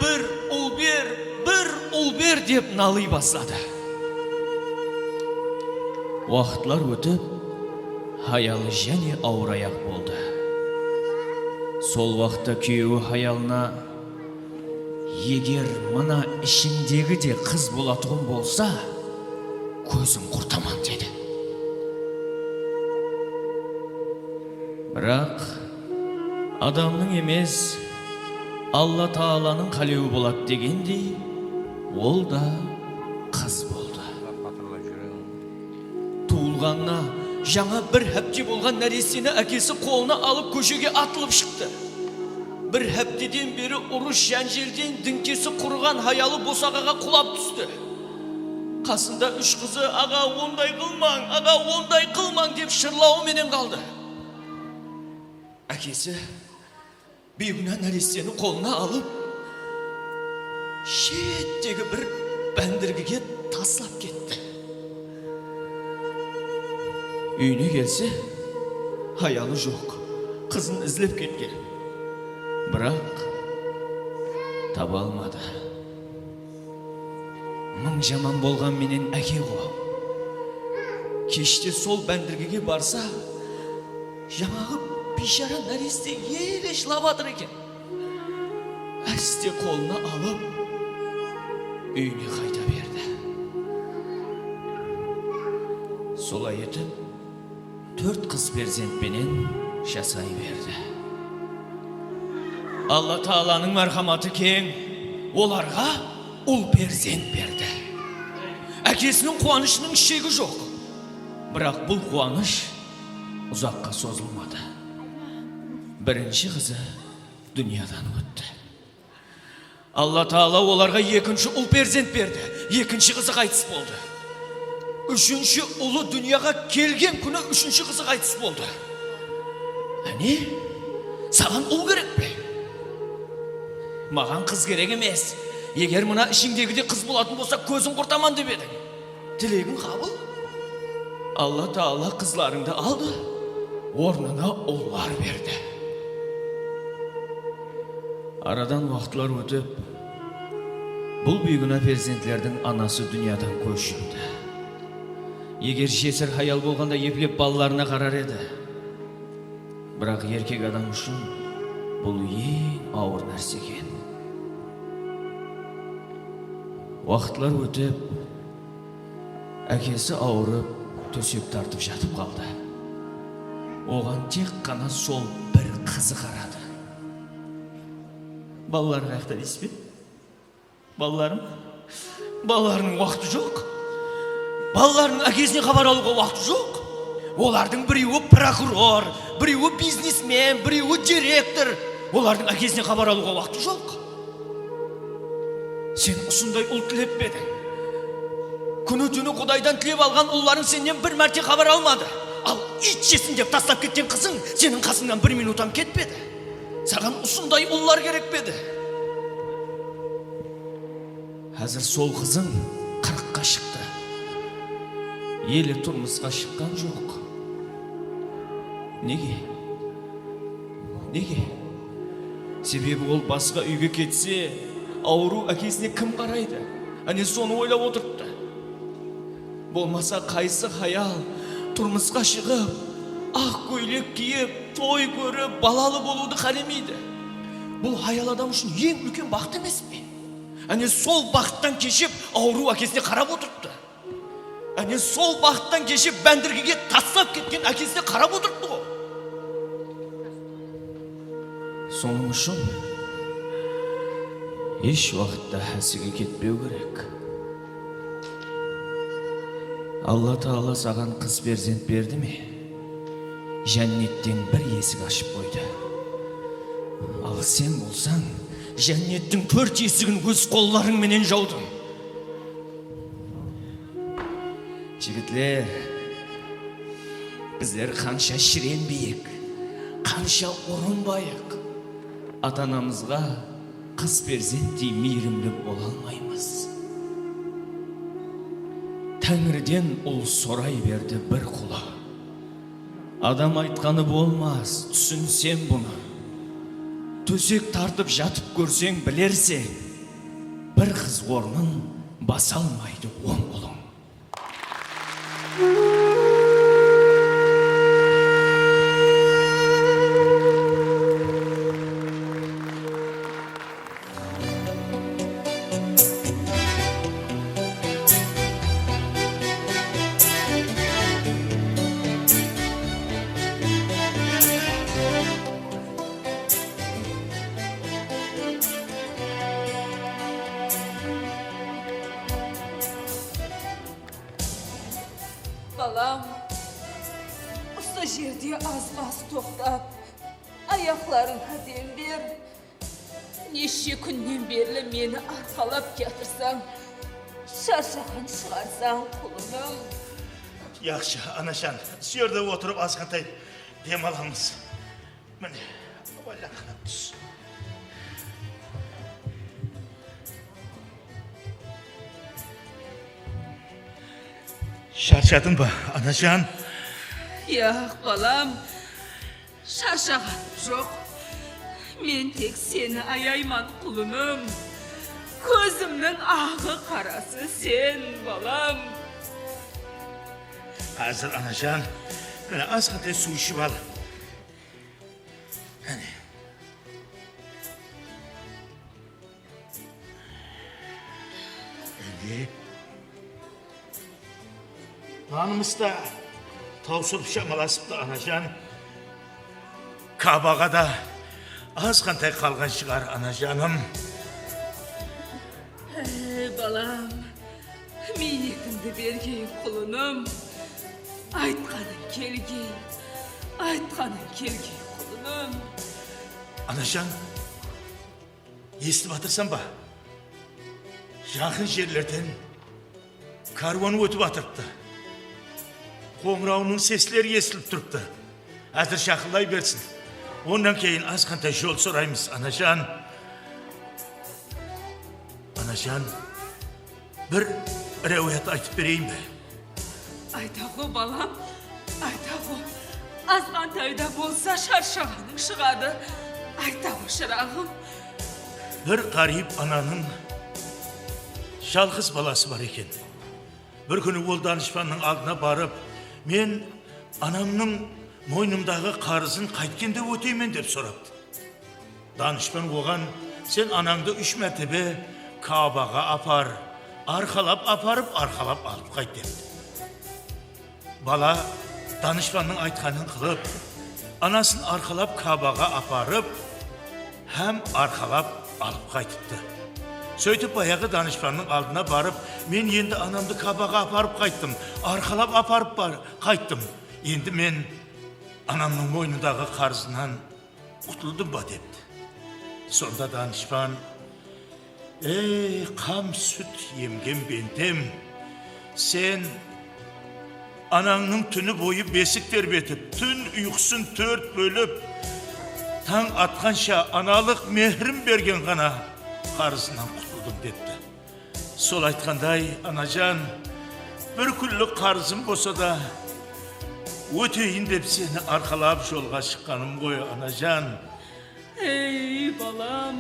bir ul ber, bir ul ber," dep nalıy basladı. Waqıtlar ótip, hayalı jáne awır ayaq boldı. Sol waqıtta kúyewi hayalına, "Eger mına ishińdegi de qız bolatuǵın bolsa, kóziń qurtaman," dedi. Biraq adamnıń emes, Alla taalanıń qálewi boladı degendey, ol da qız boldı. Tuwılǵanına jańa bir hápte bolǵan náresteni ákesi qolına alıp kóshege atılıp shıqtı. Bir hápteden beri urıs-jánjelden dińkesi qurıǵan hayalı bosaǵaǵa qulap tústi. Qasında úsh qızı, "Aǵa, onday qılmań, aǵa, onday qılmań," dep shırlawı menen qaldı. Ákesi beygúná náresteni qolına alıp, shettegi bir bándirgige taslap ketti. Úyine kelse, hayalı joq, qızın izlep ketken. Biraq taba almadı. Mıń jaman bolǵan menen áke ǵo. Keshte sol bándirgige barsa, jańaǵı biyshara náreste ele jılap atır eken. Áste qolına alıp, úyine qayta berdi. Solay etip, tórt qız perzent penen jasay berdi. Alla taalanıń márhamatı keń, olarǵa ul perzent berdi. Ákesiniń quwanıshınıń shegi joq. Biraq bul quwanısh uzaqqa sozılmadı. Birinshi qızı dúnyadan ótti. Alla taala olarǵa ekinshi ul perzent berdi. Ekinshi qızı qaytıs boldı. Úshinshi ulı dúnyaǵa kelgen kúni úshinshi qızı qaytıs boldı. Áne, saǵan ul kerek pe? Maǵan qız kerek emes. Eger mına ishińdegidey qız bolatın bolsa, kóziń qurtaman dep ediń. Tilegiń qabıl. Alla taala qızlarıńdı aldı, ornına ullar berdi. Aradan waqıtlar ótip, bul beygúná perzentlerdiń anası dúnyadan kóz jumdı. Eger jesir hayal bolǵanda eplep balalarına qarar edi. Biraq erkek adam ushın bul eń awır nárse eken. Waqıtlar ótip, ákesi awırıp, tósek tartıp jatıp qaldı. Oǵan tek ǵana sol bir qızı qaradı. Balalarıń qayaqta deysiz be? Balalarım? Balalarınıń waqtı joq. Balalarınıń ákesinen xabar alıwǵa waqtı joq. Olardıń birewi prokuror, birewi biznesmen, birewi direktor. Olardıń ákesinen xabar alıwǵa waqtı joq. Sen usınday ul tilep pe ediń? Kúni-túni Qudaydan tilep alǵan ullarıń sennen bir márte xabar almadı. Al, iyt jesin dep taslap ketken qızıń seniń qasıńnan bir minut hám ketpedi. Saǵan usınday ullar kerek pe edi? Házir sol qızıń qırıqqa shıqtı. Ele turmısqa shıqqan joq. Nege? Nege? Sebebi ol basqa úyge ketse, awırıw ákesine kim qaraydı? Áne, sonı oylap otırıptı. Bolmasa, qaysı hayal turmısqa shıǵıp, aq kóylek kiyip, toy kórip, balalı bolıwdı qálemeydi? Bul hayal adam ushın eń úlken baxıt emes pe? Áne, sol baxıttan keship, awırıw ákesine qarap otırıptı. Áne, sol baxıttan keship, bándirgige taslap ketken ákesine qarap otırıptı ǵo. Sonıń ushın hesh waqıtta hásige ketpew kerek. Alla taala saǵan qız perzent berdi me, jánnetten bir esik ashıp qoydı. Al, sen bolsań, Jánnettiń tórt esigin óz qollarıń menen jawdıń. Jigitler, bizler qansha shirenbeyik, qansha urınbayıq, ata-anamızǵa qız perzenttey miyrimli bola almaymız. Táńiriden ul soray berdi bir qula. Adam aytqanı bolmas, túsinsem bunı. Tósek tartıp jatıp kórseń bilerseń, bir qız ornın basa almaydı on ulıń. Balam, usı jerde az-maz toqtap, ayaqlarıńa dem ber. Neshe kúnnen berli meni arqalap kiyatırsań, sharshaǵan shıǵarsań, qulınım. Yaqshı, anajan, usı jerde otırıp azǵantay dem alamız. Mine, awaylanıp tús. Sharshadıń ba, anajan? Yaq, balam. Sharshaǵanım joq. Men tek seni ayayman, qulınım. Kózimniń aǵı-qarası sen, balam. Házir, anajan, mine, azǵantay suw iship al. Qáne. Qáne. Nanımız da tawsırıp shamalasıptı, anajan. Kabaǵa da azǵantay qalǵan shıǵar, anajanım. Ey, balam, miynetimdi bergey, qulınım. Aytqanıń kelgey, aytqanıń kelgey, qulınım. Anajan, esitip atırsań ba? Jaqın jerlerden kárwan ótip atırıptı. Qońırawınıń sesleri esitilip turıptı. Házir jaqınlay bersin. Onnan keyin azǵantay jol soraymız, anajan. Anajan, bir ráwiyat aytıp bereyin be? Ayta ǵo, balam, ayta ǵo. Azǵantay da bolsa sharshaǵanıń shıǵadı. Ayta ǵo, shıraǵım. Bir ǵáriyp ananıń jalǵız balası bar eken. Bir kúni ol danıshpannıń aldına barıp, "Men anamnıń moynımdaǵı qarızın qáytkende óteymen?" dep soraptı. Danıshpan oǵan, "Sen anańdı úsh mártebe Kabaǵa apar, arqalap aparıp, arqalap alıp qayt," depti. Bala danıshpannıń aytqanın qılıp, anasın arqalap Kabaǵa aparıp hám arqalap alıp qaytıptı. Sóytip bayaǵı danıshpannıń aldına barıp, "Men endi anamdı Kabaǵa aparıp qayttım, arqalap aparıp bar-, qayttım. Endi men anamnıń moynındaǵı qarızınan qutıldım ba?" depti. Sonda danıshpan, "Ey, qam, sút emgen bendem, sen anańnıń túni boyı besik terbetip, tún uyqısın tórt bólip, tań atqansha analıq mehirin bergen ǵana qarızınan qutıldım," depti. "Sol aytqanday, anajan, bir kúnlik qarızım bolsa da óteyin dep seni arqalap jolǵa shıqqanım ǵoy, anajan." Ey, balam,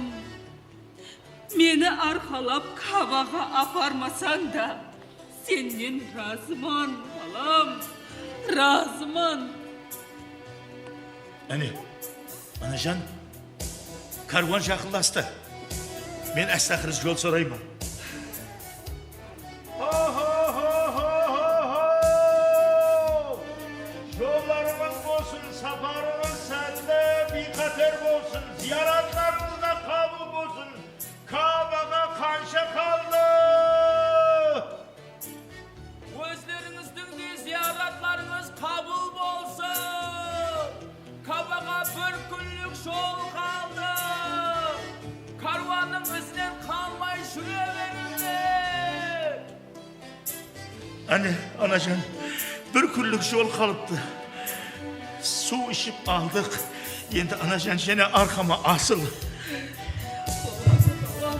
meni arqalap Kabaǵa aparmasań da, sennen razıman, balam, razıman. Áne, anajan, kárwan jaqınlastı. Men áste-aqırı jol sorayman. Ho, ho, ho! Jollarıńız bolsın, saparıńız sálde, biyqáter bolsın, zıyaratlarıńız da qabıl bolsın. Kabaǵa qansha qaldı? Ózlerińizdiń de zıyaratlarıńız qabıl bolsın! Kabaǵa bir kúnlik jol qaldı! Kárwan Áne, anajan, bir kúnlik jol qalıptı. Suw iship aldıq. Endi, anajan, jáne arqama asıl. Balam,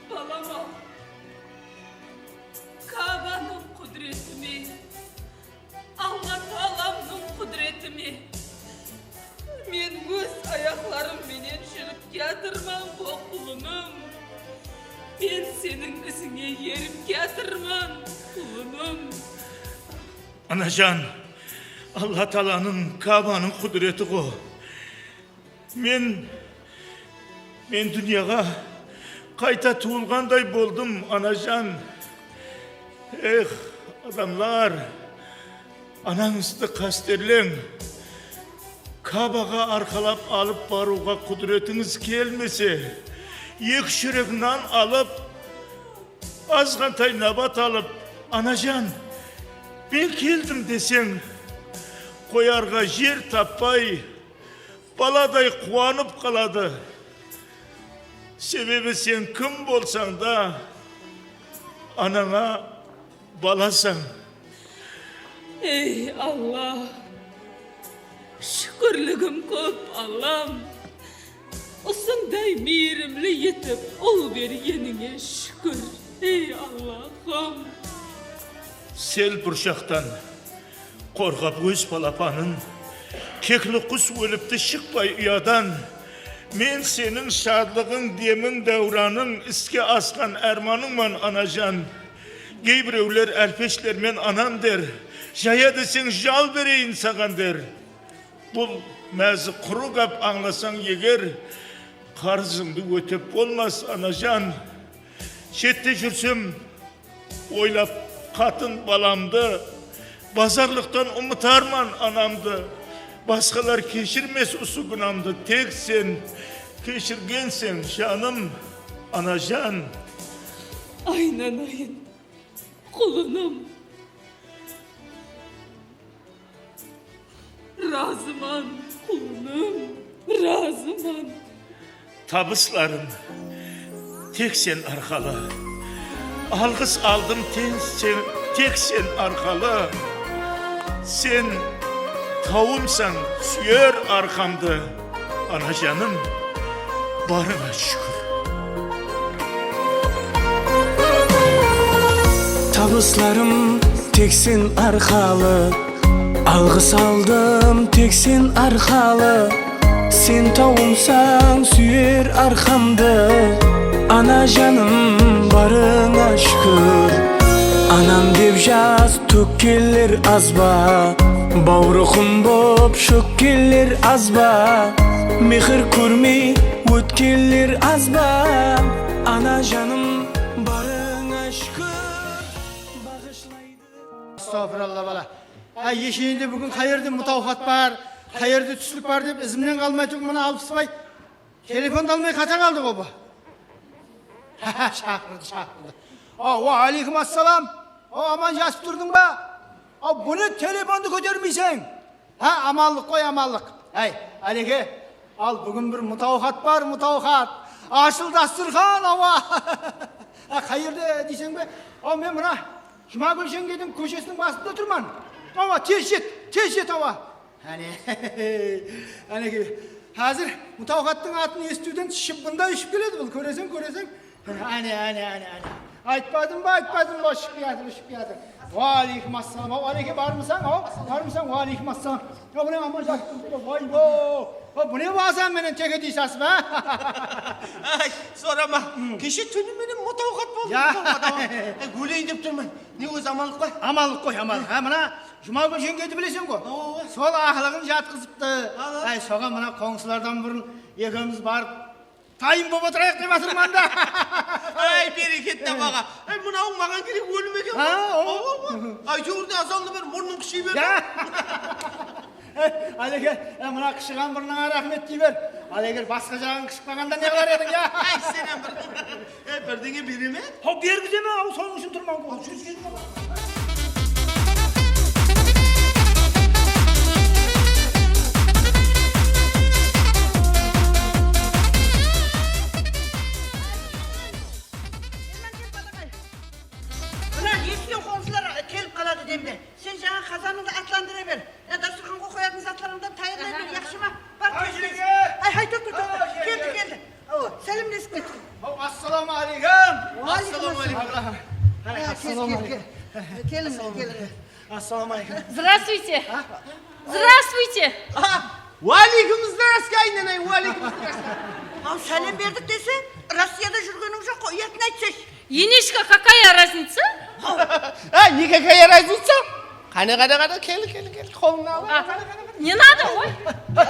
balam-aw, Kabanıń qúdireti me, Alla taalamnıń qúdireti me, men óz ayaqlarım menen júrip kiyatırman, o qulınım. Men seniń izińe erip kiyatırman, qulınım. Anajan, Alla taalanıń, Kabanıń qúdireti ǵo. Men, men dúnyaǵa qayta tuwılǵanday boldım, anajan. Ex, adamlar, anańızdı qásterleń. Kabaǵa arqalap alıp barıwǵa qúdiretińiz kelmese, eki shúrek nan alıp, azǵantay nabat alıp, anajan, men keldim deseń, qoyarǵa jer tappay, baladay quwanıp qaladı. Sebebi sen kim bolsań da, anańa balasań. Ey, Alla! Shúkirligim kóp, Allam! Usınday miyrimli etip ul bergenińe shúkir, ey, Allahım! Sel burshaqtan qorǵap óz balapanın, kekli qus ólipti shıqpay uyadan. Men seniń shadlıǵıń, demiń, dáwranıń, iske asqan ármanıńman, anajan. Geybirewler álpeshlermen anam der, jaya deseń, jal bereyin saǵan der. Bul mázi qurı gáp ańlasań eger, qarızıńdı ótep bolmas, anajan. Shette júrsem, oylap qatın balamdı, bazarlıqtan umıtarman anamdı. Basqalar keshirmes usı gúnamdı, tek sen keshirgenseń, janım, anajan. Aynanayın, qulınım. Razıman, qulınım, razıman. Tabıslarım tek sen arqalı. Alǵıs aldım tek sen, tek sen arqalı. Sen tawımsań, súyer arqamdı. Anajanım, barıńa shúkir. Tabıslarım tek sen arqalı, alǵıs aldım tek sen arqalı. Sen tawımsań, súyer arqamdı, anajanım, barıńa shúkir. Anam dep jas tókkenler az ba? Bawrıqım bop shókkenler az ba? Mehir kórmey ótkenler az ba? Anajanım, barıńa shúkir, baǵıshlaydı. Astagfirullah, bala. Áy, esheyinde búgin qayerde mutawxat bar, qayerde túslik bar dep izimnen qalmay turıp, mına Alpısbay telefondı almay qata qaldı ǵo bu. Shaqırdı, shaqırdı. A, wa aleykum assalam. A, aman, jatıp turdıń ba? A, bunı telefondı kótermeyseń. Ha, amanlıq ǵoy, amanlıq. Áy, Áleke, al, búgin bir mutawxat bar, mutawxat. Ashıl dasturxan, awa. A, qayerde deyseń be? A, men mına Jumagúl jeńgeydiń kóshesiniń basında turman. Awa, tez jet, tez jet, awa. Áne, Áleke, házir mutawxattıń atın esitiwden shıbbınday ushıp keledi bul, kóreseń, kóreseń. Áne, áne, áne, áne. Aytpadım ba, aytpadım ba, ushıp kiyatır, ushıp kiyatır. Wa aleykum assalam. Wa aleykum, barmısań? Wa, barmısań? Wa aleykum assalam. Ya, bu ne aman jatıp turıptı? Vay bo. Wa, bu ne bazan menen tege deysasız ba? Ay, sorama. Keshe túni menen mutawqat boldım. Ya. Mutawqat, awa. Ay, óleyin dep turman. Ne ózi amanlıq pa? Amanlıq ǵoy, amanlıq. Ha, mına Jumagúl jeńgedi bileseń ǵo. Awa, awa. Sol aqlıǵın jatqızıptı. Al, al. Ay, soǵan mına qońsılardan burın ekewimiz barıp tayın bolıp otırayıq dep atırman da. Ay, bereket tabaǵa. Ay, mınawıń maǵan kerek ólim eken ǵo. Ha, o. Awa, awa. Áytewir de azanlı ber, murnıń qıshıy ber. Ya. Al eger, e, mına qıshıǵan burnıńa raxmet dey ber. Al eger basqa jaǵıń qıshıp qalǵanda ne qılar ediń, ya? Ay, sen hám bir, e, birdeńe bere me? Haw, bergizeme, aw, sonıń ushın turman ǵo. Júz keliń. Mına esken qońsılar kelip qaladı demde. Sen jańa qazanıńdı atlandıra ber. Ya, dasturxanǵa qoyatın zatlarıńdı tayarlay ber, yaqshı ma? Bar, tez, tez. Ay, hay, toqta, toqta. Keldi, keldi. Awa, sálemlesip kettik. Aw, assalawma aleykum. Wa aleykum assalam. Assalawma aleykum. Kel, kel, kel. Keliń, keliń. Assalawma aleykum. Здравствуйте. Здравствуйте. Wa aleykum здравствуйте, aynanay, wa aleykum здравствуйте. Aw, sálem berdik dese, Rossiyada júrgeniń joq ǵo, uyatın aytsayshı. Енечка, какая разница? Ay, никакая разница. Qáne, qáne, qáne, kel, kel, kel, qolıńdı al. А, не надо, ой. Ay,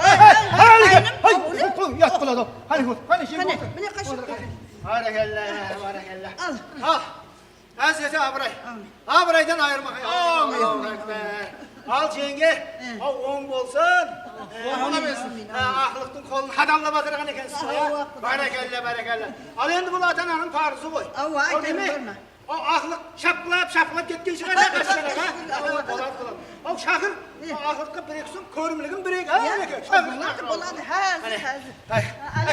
ay, ay, ay, qoy, qoy, uyat boladı. Qáne, qáne, qáne, mine, qáne. Bárekella, bárekella. Al. Al. Ház ete abıray. Al. Abıraydan ayırma. Al, jeńge, aw, oń bolsın. Amin, amin, amin. Aqlıqtıń qolın hadallap atırǵan ekensiz ǵoy, ya. Bárekella, bárekella. Al endi bul ata-ananıń parızı ǵoy. Awa, aytayın, barma. O aqlıq shapqılap, shapqılap ketken shıǵar, ya, qashqan, ha? Boladı, boladı. Aw, shaqır, o aqlıqqa bir-eki som kórimligin bereyik, ha, Aleke? Boladı, boladı, házir, házir. Ay,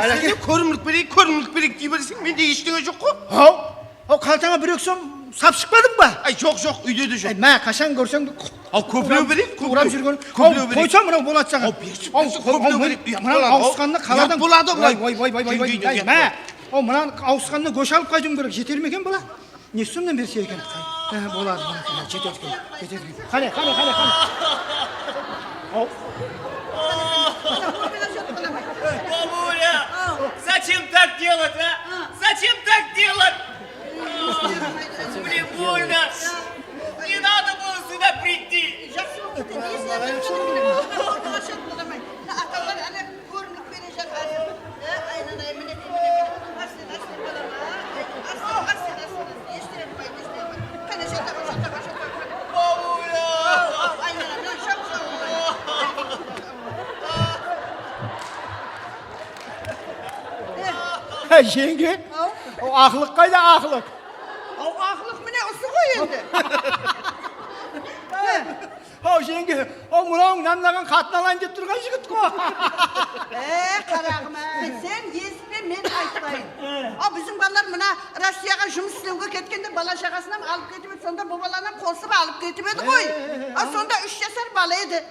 sen de kórimlik bereyik, kórimlik bereyik dey berseń, mende eshteńe joq ǵo. Haw, haw, qaltańa bir-eki som sap shıqpadıń ba? Ay, joq, joq, úyde de joq. Ay, má, qashan kórseń de, aw, kóplew bereyik, kóplew. Urap júrgen. Aw, qoysa, mınaw boladı saǵan. Aw, kóplew bereyik. Mınaw awısqanına qaladan. Boladı, boladı. Ay, má, aw, mınaw awısqanına gósh alıp qaytıwım kerek, jeter me eken bala? Ne sonnan berse eken? Há, boladı, boladı, jetedi eken, jetedi eken. Qáne, qáne, qáne, qáne. Aw. Бабуля, зачем так делать, а? Зачем так делать? Мне больно. Не надо было сюда прийти. Kórimlik berejaq házir. Á, aynanay, mine, mine, mine. Ásten, ásten, balam, á. Ásten, ásten, ásten, ásten. Eshite almaydı, eshite almaydı. Qáne, jata ber, jata ber, jata ber. Bawıya! Aw, aw, aynanay, mına, shap, shap. Há, jeńge? Aw? O aqlıq qayda, aqlıq? Aw, aqlıq mine usı ǵoy endi. Há. Haw, jeńge, haw, mınawıń nanlaǵan qatın alayın dep turǵan jigit ǵo. E, qaraǵım-ay, sen esitpe, men aytpayın. E. Aw, biziń balalar mına Rossiyaǵa jumıs islewge ketkende bala-shaǵasın hám alıp ketip edi, sonda bul balanı hám qosıp alıp ketip edi ǵoy. E, e, e, aw, sonda úsh jasar bala edi.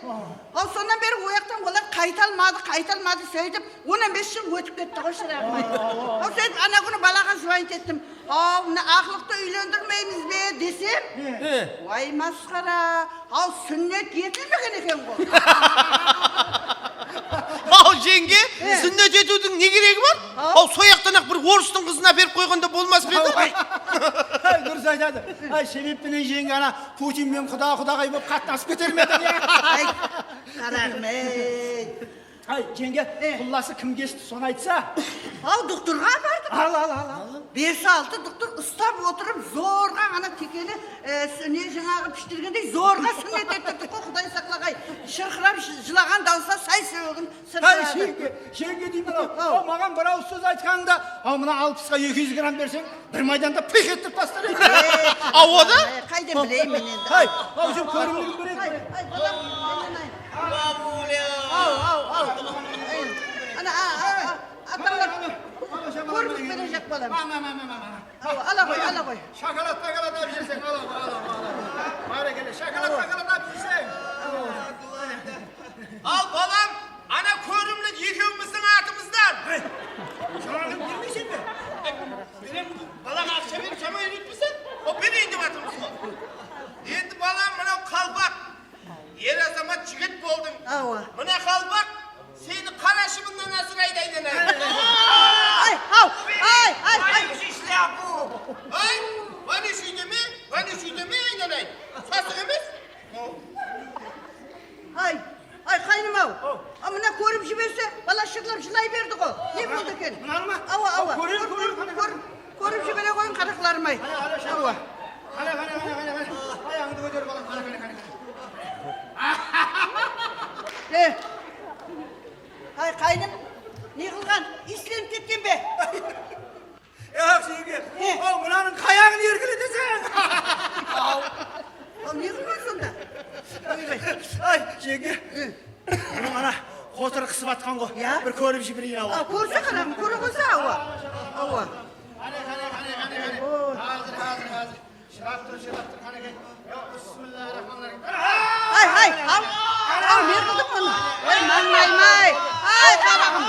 Aw, sonnan beri oyaqtan olar qayta almadı, qayta almadı, sóytip, On bes jıl ótip ketti ǵoy, shıraǵım-ay. Aw, aw, aw. Aw, sóytip, ana kúni balaǵa звонить ettim. Aw, mına aqlıqtı úylendirmeymiz be, desem, e, way, masqara. Aw, súnnet etilmegen eken ǵoy. Aw, jeńge, e, súnnet etiwdiń ne keregi bar? Aw. Aw, soyaqtan-aq bir orıstıń qızına berip qoyǵanda bolmas pa edi? Aw, ay. Ay, durıs aytadı. Ay, sebep penen jeńge ana Putin menen quda-qudaǵay bolıp qatnasıp keter me edi, ya? Ay, qaraǵım-ay. Ay, jeńge, e, qullası kim keshti, sonı aytsa. Aw, doktorǵa apardım. Al, al, al, al. Bes-altı doktor ustap otırıp, zorǵa ana tikeni, e, ne, jańaǵı pishtirgendey zorǵa súnnet ettirdik ǵoy, Quday saqlaǵay. Shırqırap jı-, jılaǵan dawıslar say-súyegin sırqıradı. Ay, jeńge, jeńge deymen-aw. Aw, maǵan bir awız sóz aytqanıńda, aw, mına alpısqa eki júz gramm berseń, bir maydanda pıyıq ettirip taslar edim. E, aw, o da? E, qaydan bileyim men endi? Ay, aw, sen kórimligin beredi. Ay, ay, balam, aylanay. Bawıya! Aw, aw, aw. Ay, ana, a, a, a, atańlar kórimlik berejaq, balam. Aw, ala ǵoy, ala ǵoy. Shokolad, shokolad alıp júrseń, ala ǵoy, ala ǵoy, ala ǵoy. Bárekella, shokolad, shokolad alıp júrseń. Al, balam, ana kórimlik ekewimizdiń atımızdan. Hey, jańaǵın bermeyseń be? Berem, balaǵa aqsha berip, jama úyretpeseń, o bereyin dep atırmız ǵoy. Endi A, mına kórip jiberse, bala shırlap jılay berdi ǵo. Ne boldı eken? Mınanı ma? Awa, awa. Kóreyin, kóreyin, qáne, qáne. Kórip jibere ǵoyıń, qaraqlarım-ay. Qáne, qáne, awa. Qáne, qáne, qáne, qáne, qáne. Ayaǵıńdı kóter, balam, qáne, qáne, qáne, qáne. E. Ay, qáynim, ne qılǵan? Iyislenip ketken be? Yaq, jeńge. E. Aw, mınanıń qayaǵın erkeleteseń? Aw. Aw, ne qılǵan sonda? Oybay. Ay, jeńge. E. Bunıń ana qotırı qısıp atqan ǵo. Ya? Bir kórip jibereyin, awa. Aw, kórse qaraǵım, kóre qoysa, awa. Awa. Qáne, qáne, qáne, qáne, qáne. Oy. Házir, házir, házir. Shırap tur, shırap tur, qánekey. Ya, bismillahir-rahmanir-rahim. Ay, ay, al, al, ne qıldıń bunı? Ay, mańlayım-ay. Ay, qaraǵım.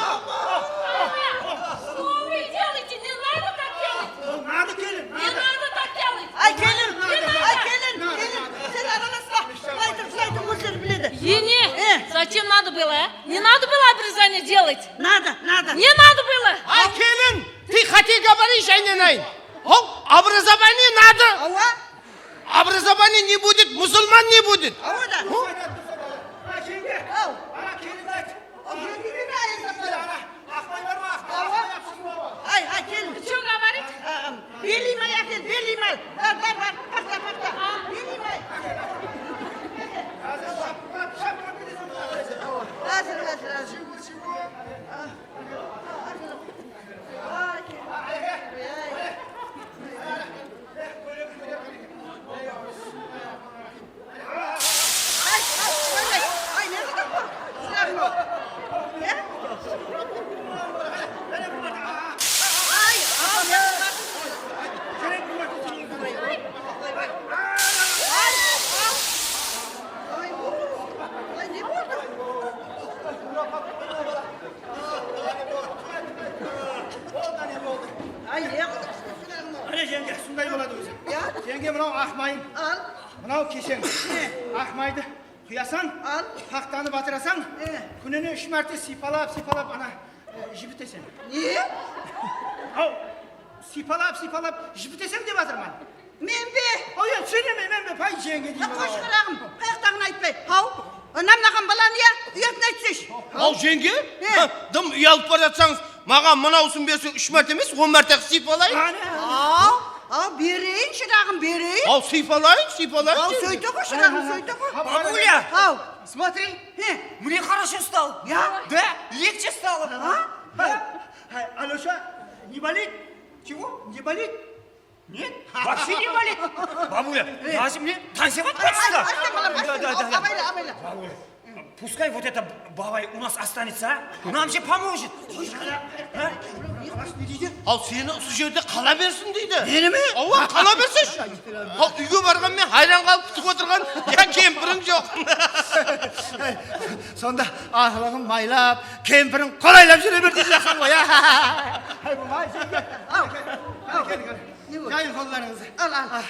Что вы делаете? Не надо так делать. Ol nadı kelin, nadı. Не надо так делать. Ay, kelin, ay, kelin, kelin. Sen aralaspa. Jılaydı, jılaydı, ózleri biledi. Ene, зачем надо было, а? Не надо было обрезание делать. Надо, надо. Не надо было. Ay, kelin, ты хотел говорить, aylanayın. Ol образование надо. Awa. Образование не будет, мусульман не будет. Awa da. Aw. Aw, jengege ne ayıp? Awa. Ay, ay, kelin. Что говорить? Belliy may ákel, belliy may. Bar, bar, bar, paxta, paxta. Belliy may. Házir, házir, házir. Ay, ne qıldıq, shıdamsız. Áne, jeńge, usınday boladı ózi. Ya? Jeńge, mınaw aq mayın. Al. Mınaw keseń. Ne? Aq maydı quyasań. Al. Paxtanı batırasań. E. Kúnine úsh márte sıypalap, sıypalap, ana, e, jibiteseń. Ne? Aw, sıypalap, sıypalap jibiteseń dep atırman. Men be? Aw, ya, sen eme, men be, pay, jeńge deymen. Qosh, qaraǵım, qayaqtaǵın aytpay. Haw, namlaǵan balanı ya, uyatın aytsash. Aw, jeńge? He. Ha, dım uyalıp baratsańız, maǵan mınawsın berseń, úsh márte emes, on márte qılıp sıypalayın. Qáne. Aw, aw, bereyin, shıraǵım, bereyin. Aw, sıypalayın, sıypalayın. Aw, jeńge. Sóyte ǵoy, shıraǵım, sóyte ǵoy. Бабуля! Haw. Смотри. He. Мне хорошо стало. Ya? Да, легче стало. Ha? Да. Hey, Alёsha, не болит? Чего? Не болит? Нет? Вообще не болит. Бабуля, даже мне танцевать хочется. Ay, ay, ay, ay, ay, ay, ay, ay, ay, ay. Бабуля, пускай вот это бабай у нас останется, а? Нам же поможет. А? Al, seni usı jerde qala bersin deydi. Meni me? Awa, qala bersinshi. Al, úyge barǵan men hayran qalıp kútip otırǵan, ya kempiriń joq. Sonda aqlıǵın maylap, kempirin qolaylap júre ber deydi jaqan ǵoy, ya. Ay, bu may jenge. Al, al. Jayıń qollarıńızdı. Al, al. Ah,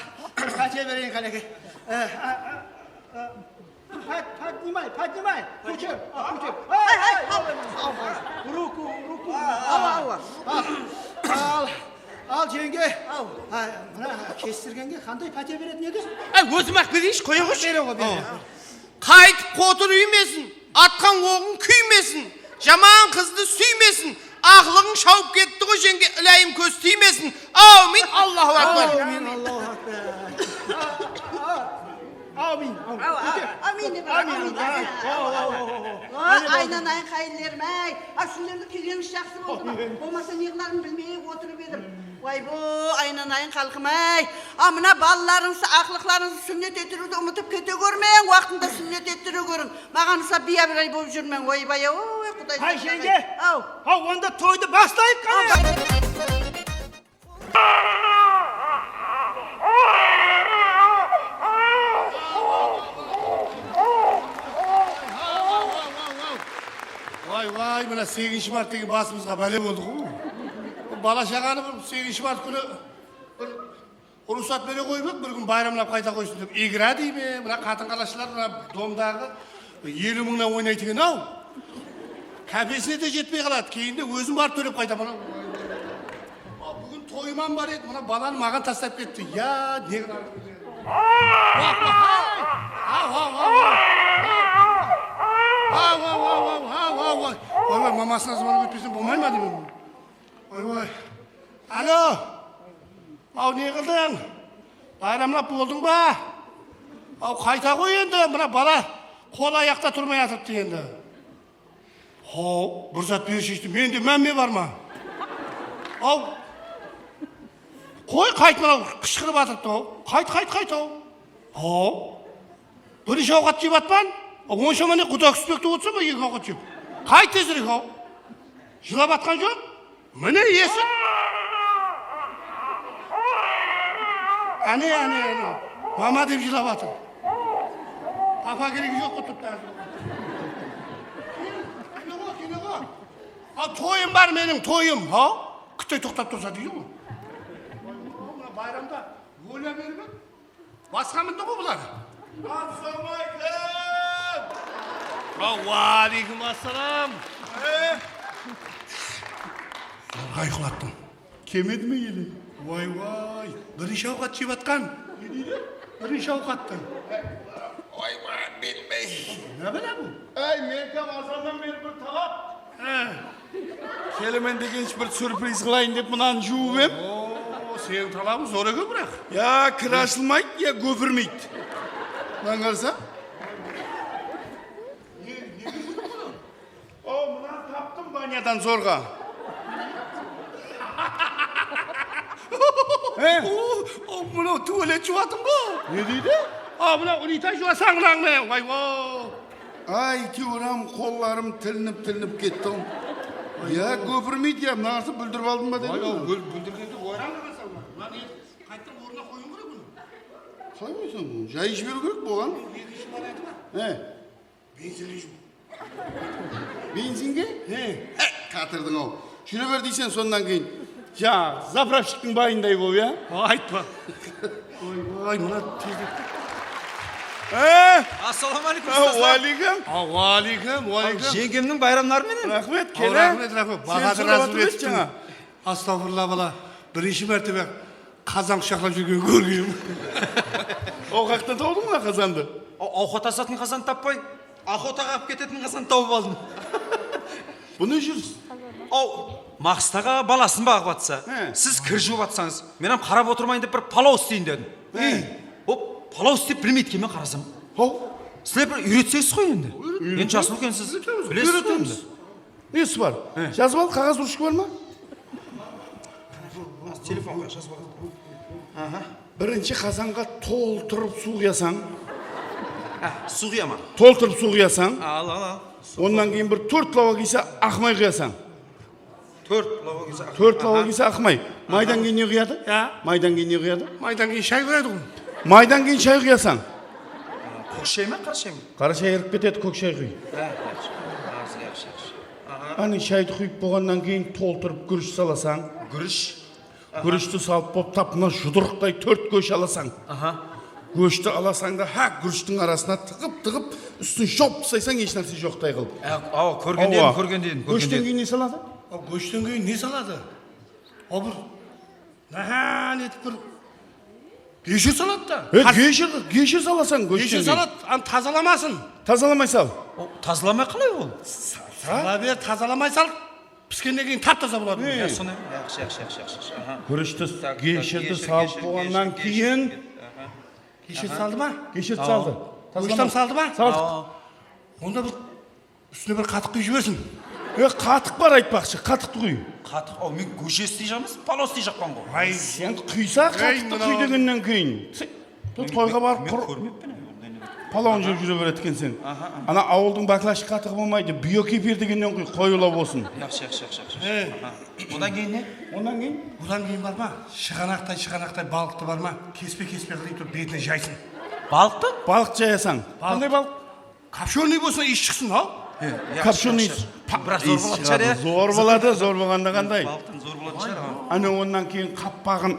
pátiya bereyin, qánekey. Eh, ah, ah, ah. Поднимай, поднимай. Kóter, ah, kóter. Ay, ay, al. Ruku, ruku. Awa, awa. Al, al, al, jeńge. Aw. Ay, mına kestirgenge qanday pátiya beretin edi? Ay, ózim-aq bereyinshi, qoya qoyshı. Bere ǵoy, bere. Qaytıp qotır úymesin, atqan oǵıń kúymesin, jaman qızdı súymesin, aqlıǵıń shawıp ketti ǵoy, jeńge, ilayım kóz tiymesin. Áwmin, Allahu akbar. Áwmin, Allahu akbar. Áwmin, áwmin. Aw, aw, áwmin dep, áwmin dep. Áwmin. Áwmin. Áwmin. Áwmin. Áwmin. Ay, aynanayın, qáyinlerim-áy. A, sizlerdi kelgenińiz jaqsı boldı ma? Bolmasa ne qılarımdı bilmey otırıp edim. Way-bo, aynanayın, xalqım-áy. A, mına balalarıńızdı, aqlıqlarıńızdı súnnet ettiriwdi umıtıp kete górmeń, waqtında súnnet ettire góriń. Maǵan usap biyabıray bolıp júrmeń, oybay-aw, oy, Quday saqlasın. Hay, jeńge. Aw. Haw, onda toydı baslayıq, qáne. Vay, vay, mına segizinshi mart degen basımızǵa bále boldı ǵo. Bala-shaǵanı bir segizinshi mart kúni bir ruxsat bere qoyıp ep, bir kún bayramlap qayta qoysın dep, igra dey me, mına qatın-qalashlar, mına domdaǵı eliw mıńnan oynaydı eken-aw. Kápesine de jetpey qaladı, keyinde ózim barıp tólep qaytaman-aw. Búgin toyıma bar edi, mına balanı maǵan taslap ketti. Ya, ne qılar? Aw, aw, aw, aw. Aw, aw, aw. Oy, oy, mamasına zıbarıp ótpesem bolmay ma deymen. Oy, oy. Alo. Aw, ne qıldıń? Bayramlap boldıń ba? Aw, qayta ǵoy endi, mına bala qol ayaqta turmay atırıptı endi. Haw, bir zat bershi, mende mámme bar ma? Aw. Qoy, qayt, mınaw qıshqırıp atırıptı-aw. Qayt, qayt, qayt-aw. Haw. Birinshi awqat jep atpan? Onsha mine quda kúspekte otırsań ba eki awqat jep? Qayt tezirek-aw. Jılap atqan joq? Mine iyesi. Áne, áne, áne. Mama dep jılap atır. Papa keregi joq qılıp turıptı házir. Kele ǵo, kele ǵo. A, toyım bar meniń, toyım. Ha? Kútte toqtap tursa deydi ǵo. Mına bayramda oylap berip edi. Basqa mindi ǵo bular. Assalawma aleykum. Wa aleykum assalam. Zorǵa uyqılattıń. Kemedi me ele? Way, way, birinshi awqat jep atqan. Ne deydi? Birinshi awqattı. Way, way, bilmey. Ne bala bu? Áy, men tam azannan beri bir talap. Há. Kelemen degenshe bir syurpriz qılayın dep mınanı juwıp em. Oo, seniń talabıń zor eken, biraq. Ya kir ashılmaydı, ya gópirmeydi. Mınań qarasa. Ne, ne, ne, ne? O, mınanı taptım banyadan zorǵa. He? O, o, mınaw tualet juwatın ǵo. Ne deydi? A, mınaw unitay juwasań mınań menen, way-wow. Áytewir-ám, qollarım tilinip-tilinip ketti-aw. Ya, gópirmeydi ya, mınaǵısı búldirip aldım ba dedim. Búldirgende oyran qılasań ba? Mına ne, qaytadan ornına qoyıw kerek bunı. Qalay qoysań bunı? Jayıp jiberiw kerek bolǵan. Ekinshi variantı bar. He. Benzinge juw. Benzinge? He. He, qatırdıń-aw. Júre ber deyseń sonnan keyin. Jańa zapravshiktiń bayınday bolıp, ya? Aytpa. Oy, oy, mına tezek. He? Assalawma aleykum, ustazlar. Wa aleykum. A, wa aleykum, wa aleykum. Jeńgemniń bayramları menen. Raxmet, kele. Raxmet, raxmet. Bahadır razı etsin jańa. Astagfirullah, bala. Birinshi mártebe qazan qushaqlap júrgen kórgenim. Awqattan tawdıń ba qazandı? Awqat asatın qazandı tappay, aqotaǵa alıp ketetin qazandı tawıp aldım. Bu ne júris? Aw, Maqsıt aǵa balasın baǵıp atsa, siz kir juwıp atsańız, men hám qarap otırmayın dep bir palaw isteyin dedim. Ey, o palaw istep bilmeydi eken, men qarasam. Haw. Sizler bir úyretseńiz ǵoy endi. Endi jasıl ekensiz, bilesiz ǵoy endi. Nesi bar? Jazıp al, qaǵaz ruchka bar ma? Telefonǵa jazıp al. Aha. Birinshi qazanǵa toltırıp suw quyasań. Há, suw quyaman. Toltırıp suw quyasań. Al, al, al. Onnan keyin bir tórt lawa kiyse aq may quyasań. Tórt lawa kiyse aq may. Tórt lawa kiyse aq may. Maydan keyin ne quyadı? Ya. Maydan keyin ne quyadı? Maydan keyin shay quyadı ǵoy. Maydan keyin shay quyasań. Kók shay ma, qara shay ma? Qara shay irip ketedi, kók shay quy. Há, yaqshı. Yaqshı, yaqshı. Aha. Áne shaydı quyıp bolǵannan keyin toltırıp gúrish salasań. Gúrish. Aha. Gúrishti salıp bolıp tap mına judırıqtay tórt gósh alasań. Aha. Góshti alasań da, há, gúrishtiń arasına tıǵıp-tıǵıp, ústin jawıp taslaysań, hesh nárse joqtay qılıp. Awa, kórgen edim, kórgen edim. Góshten keyin ne saladı? Góshten keyin ne saladı? O bir Nahan etip bir geshir saladı da. E, geshir, geshir salasań góshten keyin. Geshir saladı, anı tazalamasın. Tazalamay sal. O, tazalamay qalay ol? Sala ber, tazalamay sal. Piskennen keyin tap-taza boladı. Ya, sonday. Yaqshı, yaqshı, yaqshı, yaqshı. Aha. Gúrishti, geshirdi salıp bolǵannan keyin. Geshir saldı ma? Geshir saldı. Góshti hám saldı ma? Saldı. Onda bir Ústine bir qatıq quyıp jibersin. E, qatıq bar aytpaqshı, qatıqtı quy. Qatıq, aw, men góshe isteyjaqpan, palaw isteyjaqpan ǵoy. Ay, sen quysa, qatıqtı quy degennen keyin. Toyǵa barıp qur. Palawın jep júre beredi ekenseń. Ana awıldıń baklashka qatıǵı bolmaydı, biokefir degennen quy, qoyıwlaw bolsın. Yaqshı, yaqshı, yaqshı. Odan keyin ne? Onnan keyin? Odan keyin bar ma? Shıǵanaqtay, shıǵanaqtay balıqtı bar ma? Kespe-kespe qılıp turıp betine jaysın. Balıqtı? Balıq jayasań. Qanday balıq? Kopshonıy bolsa, iyis shıqsın, haw. Kopshonıy. Biraq zor bolatuǵın shıǵar, ya. Zor boladı, zor bolǵanda qanday? Balıqtan zor bolatuǵın shıǵar, ha. Áne, onnan keyin qappaǵın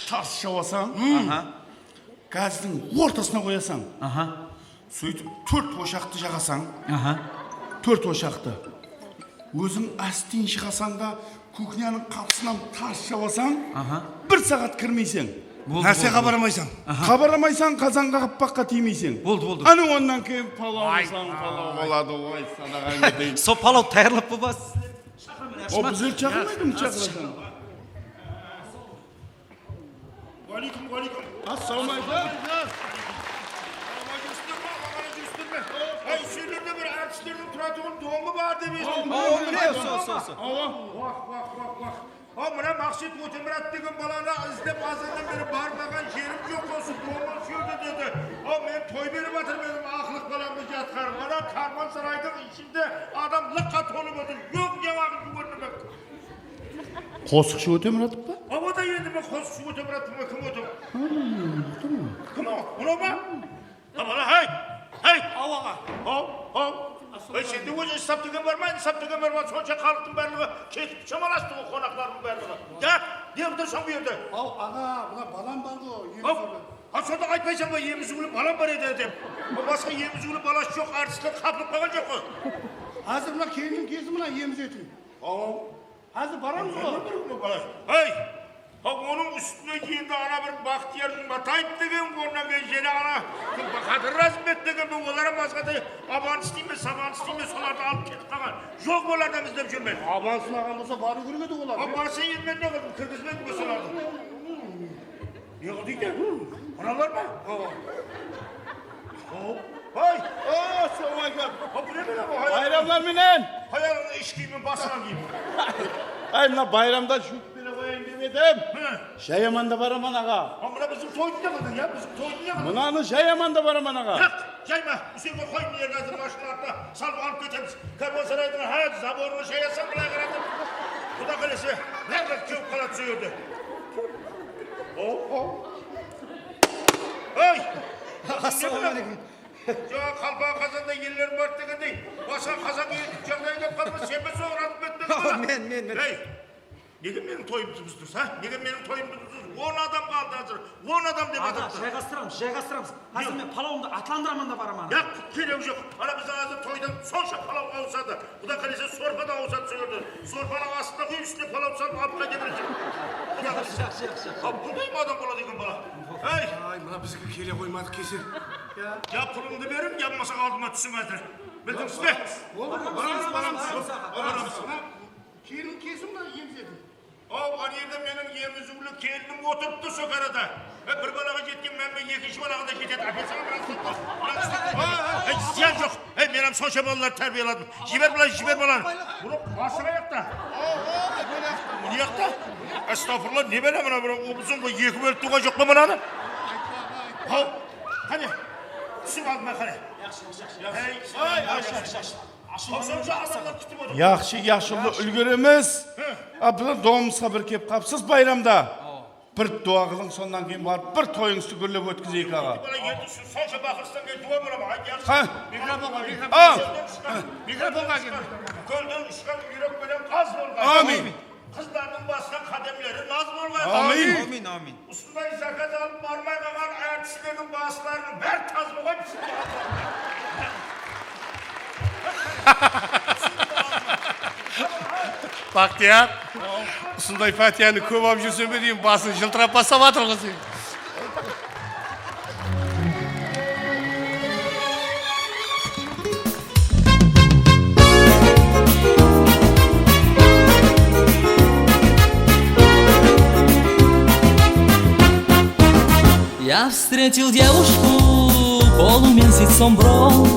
tars jawasań. Gazdıń ortasına qoyasań. Sóytip tórt oshaqtı jaǵasań. Tórt oshaqtı. Óziń ásten shıǵasań da, kuxnyanıń qapısınan tars jawasań. Bir saat kirmeyseń. Boldı, nárse boldı, boldı. Qabarmaysań. Aha. Qabarmaysań, qazanǵa qappaqqa tiymeyseń. Boldı, boldı. Áne, onnan keyin palaw alsań, palaw boladı, oy, sadaǵań eteyin. Sol palaw tayarlap bolmasız. O, bizler shaqırmaydı, shaqırasań. Waleykum, waleykum. Assalawma aleykum. Awa, júrislerme, awa, júrislerme. Ay, usı jerlerde bir artistlerdiń turatuǵın domı bar dep esittim. Awa, mine, sol, sol, sol. Awa, wah, wah, wah, wah. Aw, mına Maqset Ótemurat degen balanı izlep azannan beri barmaǵan jerim joq, usı domı usı jerde dedi. Aw, men toy berip atırman, aqlıq balamdı jatqarıp. Mına Karwansaraydıń ishinde adam lıqqa tolıp otır. Joq, ne waqıt júgirdim. Qosıqshı Ótemuratov pa? Awa da endi men qosıqshı Ótemuratov pa, kim Ótem-, kim o? Mınaw ma? Tamara, hey! Hey! Aw, aǵa. Haw, haw. Ey, sende ózi insap degen bar ma? Insap degen bar ma? Sonsha xalıqtıń barlıǵı ketip shamalastı ǵoy, qonaqlardıń barlıǵı. Ya, ne qıp tursań bu jerde? Aw, aǵa, mına balam bar ǵoy, emiziwli. Haw, sonda aytpaysań ba, emiziwli balam bar edi dep? Basqa emiziwli balası joq artistler qapılıp qalǵan joq ǵoy. Házir mına kelinniń kezi mına emizetin. Aw. Házir baramız ǵoy. Hey! Ha, onıń ústine endi ana bir Baxtiyar Mataev degen, onnan keyin jáne ana Bahadır Razımbet degen, olar hám basqa da Abanıs deyme, Sabanıs deyme, solardı alıp ketip qalǵan. Joq, olardan izlep júrmen. Abanıs aǵam bolsa barıw kerek edi olar. Ha, barsa endi men ne qıldım, kirgizbedim be solardı. Ne qıl deydi? Mınalar ma? Awa. Hop. Hay! Assalawma aleykum. Hop, ne menen bu hayal? Bayramlar menen! Hayalıńdı ishkiymen, basıńa kiyip. Ay, mına bayramda juwıp bere qoyayın dep edim. Hı. Jayamanda baraman, aǵa. Ha, mına biziń toydı ne qıldıń, ya? Biziń toydı ne qıldıń? Mınanı jayamanda baraman, aǵa. Yaq, jayma. Usı jerge qoy, mına jerge házir mashina altına salıp alıp ketemiz. Karwansaraydıń hár zaborına jayasań, bılay qaratıp. Quda qálese, báribir kewip qaladı usı jerde. Ow, ow. Ey! Assalawma aleykum. Joq, qalpaǵı qazanda ellerim bardı degendey, basqa qazan kiyip jaǵdayı kep qalma, sen be soǵan atıp ketpediń be? Men, men, men. Ey! Nege meniń toyımdı buzdıńız, ha? Nege meniń toyımdı buzdıńız? On adam qaldı házir, on adam dep atırıptı. Aǵa, jayǵastıramız, jayǵastıramız. Házir men palawımdı atlandıraman da baraman. Yaq, kerewi joq. Ana, biziń házir toydan sonsha palaw awısadı. Quda qálese, sorpa da awısadı sol jerde. Sorpanıń astına qoy, ústine palaw salıp alıp qayta beredi. Quda qálese. Jaqsı, jaqsı, jaqsı. Ha, bunday ma adam boladı eken, bala? Ey! Ay, mına bizdiki kele qoymadı, keser. Ya pulımdı beriń, ya bolmasa aldıma túsiń házir. Bildińiz be? Baramız, baramız, baramız. Baramız. Kelin kesim mına emizedi. Aw, ana jerde meniń emiziwli kelinim otırıptı, sol arada. E, bir balaǵa jetken mámbe ekinshi balaǵa da jetedi. Ákelsene, biraz. Ey, ziyan joq. Ey, men hám sonsha balalardı tárbiyaladım. Jiber, bılay jiber balanı. Bunı bası qayaqta? Mıń jaqta? Astagfirullah, ne bala mına, bir obızın ǵoy, eki bólip tuwǵan joq pa mınanı? Haw, qáne? Túsip aldım, qáne. Yaqshı, yaqshı, yaqshı. Ey, ay, yaqshı, yaqshı. Yaqshı, yaqshı, úlgeremiz. A, bılay domımızǵa bir kep qapsız bayramda. Bir dua qılıń, sonnan keyin barıp bir toyıńızdı gúllep ótkizeyik, aǵa. Bala, endi sonsha baqırıstan keyin dua bola ma? Ayt, yaqshı. Ha? Mikrofonǵa, mikrofonǵa. Mikrofonǵa kel. Kólden ushqan úyrek penen qaz bolǵay. Amin. Qızlardıń basqan qádemleri naz bolǵay. Amin. Amin, amin. Usınday zakaz alıp barmay qalǵan artistlerdiń baslarınıń bári taz bolǵay. Baxtiyar, usınday fatiyanı kóp alıp júrseń be deymen, basıń jıltırap baslap atır ǵoy seniń. Я встретил девушку полумесяц сомбров,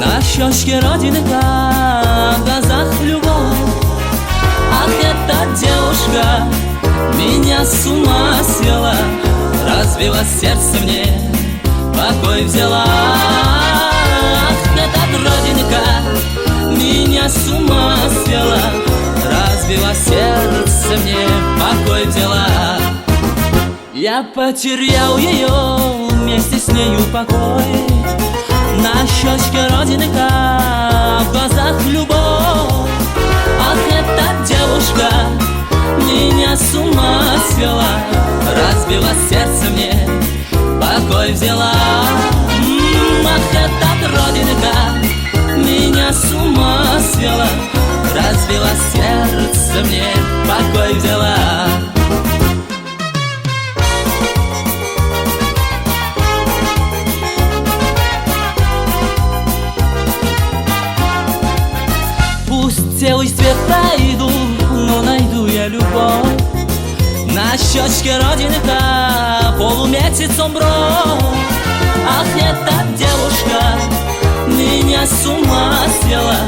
на щёчке родинка, в глазах любовь. Ах, эта девушка меня с ума свела, разбила сердце мне, покой взяла. Ах, эта родинка меня с ума свела, разбила сердце мне, покой взяла. Я потерял её, вместе с нею покой. На щёчке родинка, в глазах любовь. Ах, эта девушка меня с ума свела, разбила сердце мне, покой взяла. М, ах, эта родинка меня с ума свела, разбила сердце мне, покой взяла. Целый свет пройду, но найду я любовь. На щёчке родинка, полумесяц умру. Ах, эта девушка меня с ума свела,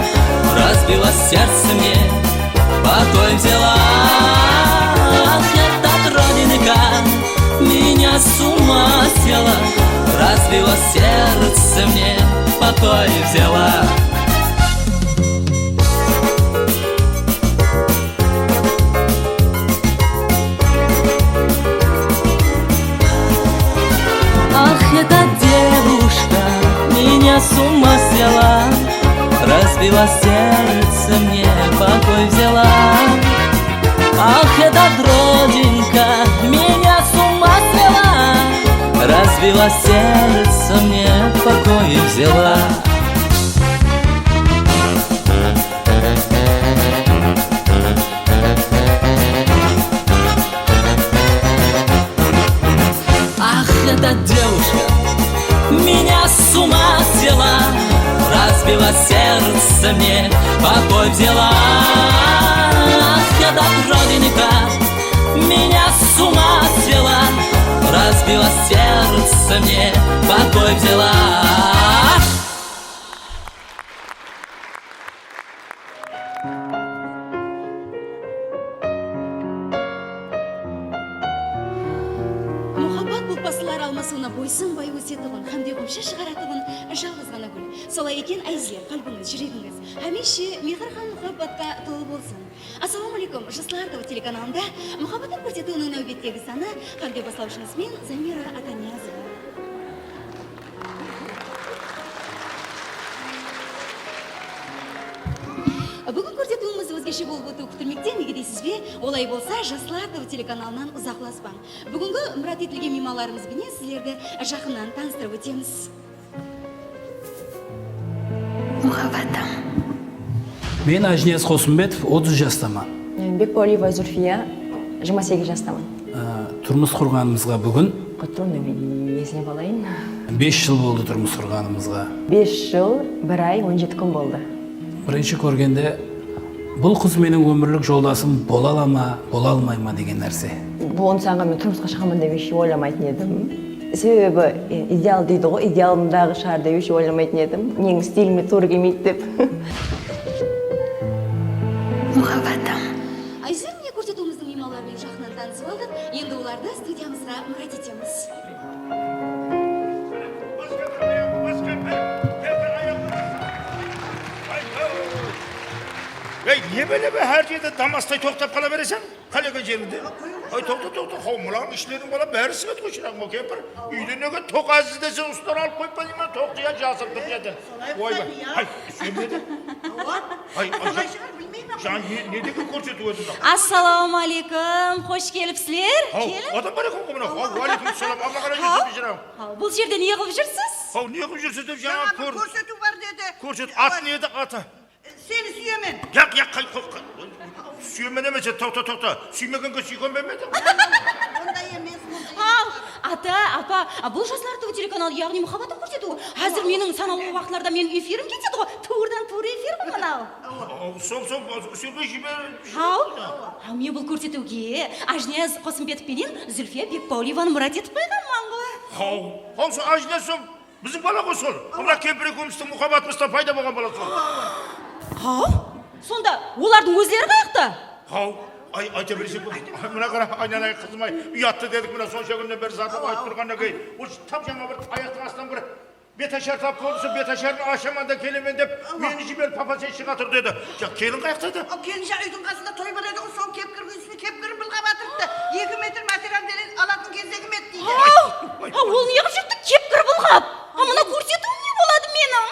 разбила сердце мне, покой взяла. Ах, эта родинка меня с ума свела, разбила сердце мне, покой взяла. Ах, эта девушка меня с ума свела, разбила сердце мне, покой взяла. Ах, эта родинка меня с ума свела, разбила сердце мне, покой взяла. Ах, эта девушка меня с ума свела, разбила сердце мне, покой взяла. Ах, эта родинка меня с ума свела, разбила сердце мне, покой взяла. Muhabbat bul pasıllar almasıwına boysınbay ósetuǵın hám de ǵúmshe shıǵaratuǵın jalǵız ǵana gúl. Solay eken, áziz qálbińiz, júregińiz hámiyshe mehir hám muhabbatqa tolı bolsın. Assalawma áleykum, Jaslar тобы telekanalında Muhabbatım kórsetiwiniń náwbettegi sanı hám de baslawshıńız men, Zamira Ataniyazova. Búgin kórsetiwimiz ózgeshe bolıp ótiwi kútilmekte, nege deysiz be? Olay bolsa, Jaslar тобы telekanalınan uzaqlaspań. Búgingi mirát etilgen miymanlarımız benen sizlerdi jaqınnan tanıstırıp ótemiz. Muhabbatım. Men Ajiniyaz Qosımbetov, otız jastaman. Men Bekpawliyeva Zulfiya, jigirma segiz jastaman. Á, turmıs qurǵanımızǵa búgin. Qutlı, men esine alayın. Bes jıl boldı turmıs qurǵanımızǵa. Bes jıl, bir ay, on jeti kún boldı. Birinshi kórgende, bul qız meniń ómirlik joldasım bola ala ma, bola almay ma degen nárse. Bul insanǵa men turmısqa shıǵaman dep hesh oylamaytın edim. Sebebi, e, ideal deydi ǵoy, idealımdaǵı shıǵar dep hesh oylamaytın edim. Meniń stilime tuwrı kelmeydi dep. Muhabbatım. Áziz, mine, kórsetiwimizdiń miymanları menen jaqınnan tanısıp aldıq. Endi olardı studiyamızǵa mirát etemiz. Ey, neme, neme, hár jerde damastay toqtap qala bereseń? Qálegen jerińde. Ay, toqta, toqta, haw, mınań ishleriń bala bári svet qoy, shıraǵım, o kempir. Úyde nege toq ázizlese, usılar alıp qoyıp pa deymen, toq ya, jasırıp bir jerde. Oybay, ay, sóyemedi. Ay, ay, jańa ne, ne degen kórsetiw edi mınaw? Assalawma áleykum, xosh kelipsizler. Haw, adam bar eken ǵoy mınaw. Haw, wa aleykum assalam. Amma qaray júrsiz, shıraǵım? Haw, bul jerde ne qılıp júrsiz? Haw, ne qılıp júrsiz dep jańa bir kórsetiw bar dedi. Kórset, atı ne edi, atı? Seni súyemen. Yaq, yaq, qay, qo-, qo-, súyemen emes, toqta, toqta. Súymegenge súyken bermedi. Onday emes, onday emes. Haw, ata, apa, a, bul Jaslar тобы telekanalı, yaǵnıy Muhabbatım kórsetiwi. Házir meniń sanawlı waqıtlarda meniń efirim ketedi ǵoy. Tuwrıdan tuwrı efir ǵoy mınaw. Aw, sol, sol, usırǵa jiber. Haw, haw, men bul kórsetiwge Ajiniyaz Qosımbetov penen Zulfiya Bekpawliyevanı mirát etip qoyǵanman ǵoy. Haw, haw, sol Ajiniyaz sol. Biziń bala ǵoy sol. Mına kempir ekewimizdiń muhabbatımızdan payda bolǵan bala sol. Haw, sonda olardıń ózleri qayaqta? Haw, ay, ayta bereseń be? Ay, mına qara, aynalayın qızım-ay, uyattı dedik, mına sonsha kúnnen beri zarlap aytıp turǵannan keyin, ol tap jańa bir ayaqtıń astınan bir betashar tapıp kórdi, sol betashardı ashaman da kelemen dep, meni jiberip, papa, sen shıǵa tur dedi. Ja, kelin qayaqta edi? Aw, kelinshek úydiń qasında toy bar edi ǵoy, sonıń kepkir úyisiniń kepkirin bılǵap atırıptı. Eki metr material deren alatın gezegim edi deydi. Haw, haw, ol ne qılıp júrdi, kepkir bılǵap? A, mına kórsetiwim ne boladı meniń?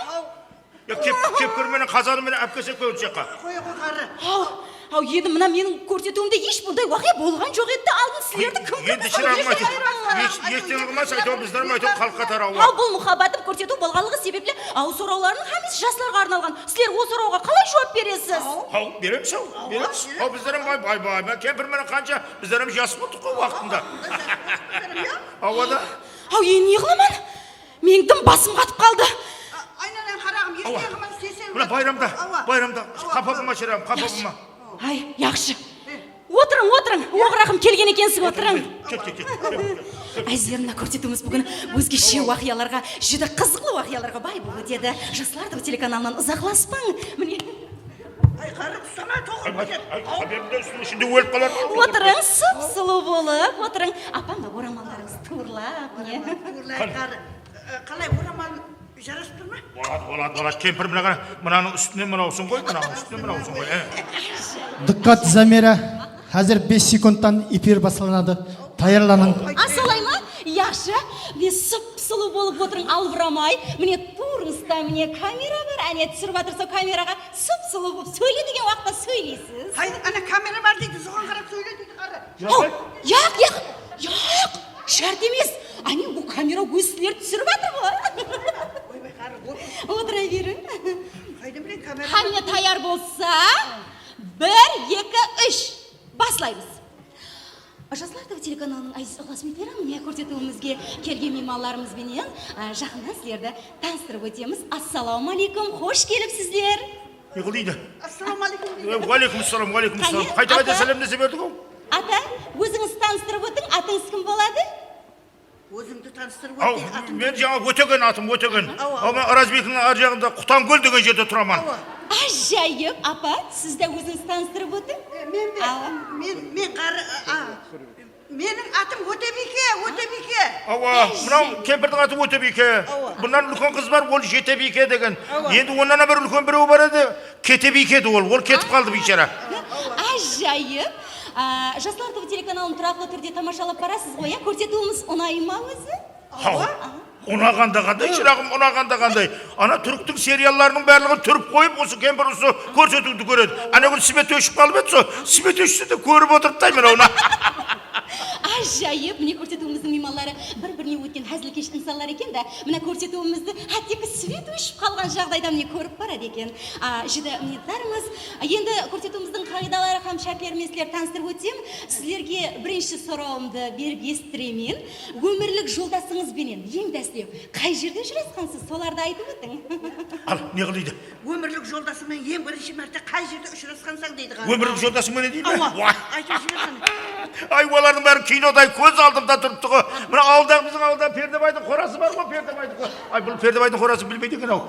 Ya, kep-, kepkir menen qazanı menen ápkelse kórinshek qa. Qoya ǵoy, qarı. Haw, haw, endi mına meniń kórsetiwimde hesh bunday waqıya bolǵan joq edi de, aldın sizlerdi kim kórdi? Endi shıraǵım, aytıp, estiń qılmasa, aytaw, bizler aytaw, xalıqqa taraw. Haw, bul Muhabbatım kórsetiw bolǵanlıǵı sebepli, aw, sorawlardıń hámmesi jaslarǵa arnalǵan. Sizler ol sorawǵa qalay juwap beresiz? Haw, beremiz, haw, beremiz. Haw, bizler hám bay, bay, bay, kempir menen qansha, bizler hám jas boldıq ǵoy waqtında. Awada. Haw, endi ne qılaman? Meniń dım basım qatıp qaldı. Aynalayın, qaraǵım, eштене qılmay, seseń. Mına bayramda, awa, bayramda, awa, qapa bolma, sheragim, qapa bolma. Ay, yaqshı. Otırıń, otırıń. Oǵır aqım kelgen ekensiz, otırıń. Kel, kel, kel. Ázizler, mına kórsetimiz búgin ózgeshe waqıyalarǵa, júdá qızıqlı waqıyalarǵa bay bolıp ótedi. Jaslar TV telekanalınan uzaqlaspań. Mine. Ay, qarı, ustama, toqıp keter. Ay, ay, ay, xaberimde, ústiniń ishinde ólip qalar. Otırıń, sıp-sulıw bolıp otırıń. Apań da oramallarıńız tuwrılap, mine. Tuwrılay, qarı. E, qalay, oramalım jarasıp tur ma? Boladı, boladı, boladı. Kempir, mına qara, mınanıń ústine mınawsın qoy, mınanıń ústine mınawsın qoy. E. Dıqqat, Zamira, házir bes sekundtan efir baslanadı. Tayarlanıń. A, solay ma? Yaqshı. Mine, sıp-sulıw bolıp otırıń, albıramay. Mine, tuwrıńızda, mine, kamera bar. Áne, túsirip atır, sol kameraǵa sıp-sulıw bolıp, sóyle degen waqıtta sóyleysiz. Hay, ana, kamera bar deydi, soǵan qarap sóyle deydi, qarı. Haw, yaq, yaq, yaq. Shárt emes. Áne, bul kamera ózi sizlerdi túsirip atır ǵoy. Oybay, qarı, otır. Otıra beriń. Qaydan bileyik, kamera bar? Hámme tayar bolsa, bir, eki, úsh. Baslaymız. Jaslar TV telekanalınıń áziz ıqlasbentleri, mine, kórsetiwimizge kelgen miymanlarımız benen, á, jaqınnan sizlerdi tanıstırıp ótemiz. Assalawma áleykum, xosh kelipsizler. Ne qıl deydi? Assalawma áleykum deydi. E, wa aleykum assalam, wa aleykum assalam. Qayta, qayta sálemlese berdik-aw. Ata, ózińizdi tanıstırıp ótiń, atıńız kim boladı? Ózińdi tanıstırıp ót, atıń kim? Men jańa Ótegen, atım Ótegen. Awa, awa. Awa, men Arazbektiń ar jaǵında Qutankól degen jerde turaman. Awa. Ájayıp, apa, siz de ózińizdi tanıstırıp ótiń. E, men be? Awa. Men, men qarı, a, Meniń atım Ótebiyke, Ótebiyke. Awa, mınaw kempirdiń atı Ótebiyke. Awa. Bunnan úlken qız bar, ol Jetebiyke degen. Awa. Endi onnan da bir úlken birew bar edi, Ketebiyke edi ol, ol ketip qaldı, biyshara. Ájayıp. A, Jaslar TV telekanalın turaqlı túrde tamashalap barasız ǵoy, ya? Kórsetiwimiz unay ma ózi? Haw, unaǵanda qanday, shıraǵım, unaǵanda qanday? Ana túrktiń seriallarınıń barlıǵın túrip qoyıp, usı kempir usı kórsetiwdi kóredi. Ánegúl svet óship qalıp edi, sol svet óshse de kórip otırıptı-ay mına onı. Ájayıp, mine, kórsetiwimizdiń miymanları bir-birine ótken házilkesh insanlar eken da, mına kórsetiwimizdi hátteki svet óship qalǵan jaǵdayda mine kórip baradı eken. A, júdá minnetdarmız. Endi kórsetiwimizdiń qaǵıydaları hám shártlerin men sizlerdi tanıstırıp ótsem, sizlerge birinshi sorawımdı berip esittiremen. Ómirlik joldasıńız benen eń dáslep qay jerde ushırasqansız, solardı aytıp ótiń. Al, ne qıl deydi? Ómirlik joldasıń menen eń birinshi márte qay jerde ushırasqansań deydi ǵarrı. Ómirlik joldasıń menen dey me? Awa, aytıp jiber qáne. Ay, olardıń bári kinoday kóz aldımda turıptı ǵo. Mına awıldaǵı, biziń awılda Perdebaydıń qorası bar ǵo, Perdebaydıń qo-, ay, bul Perdebaydıń qorasın bilmeydi eken-aw.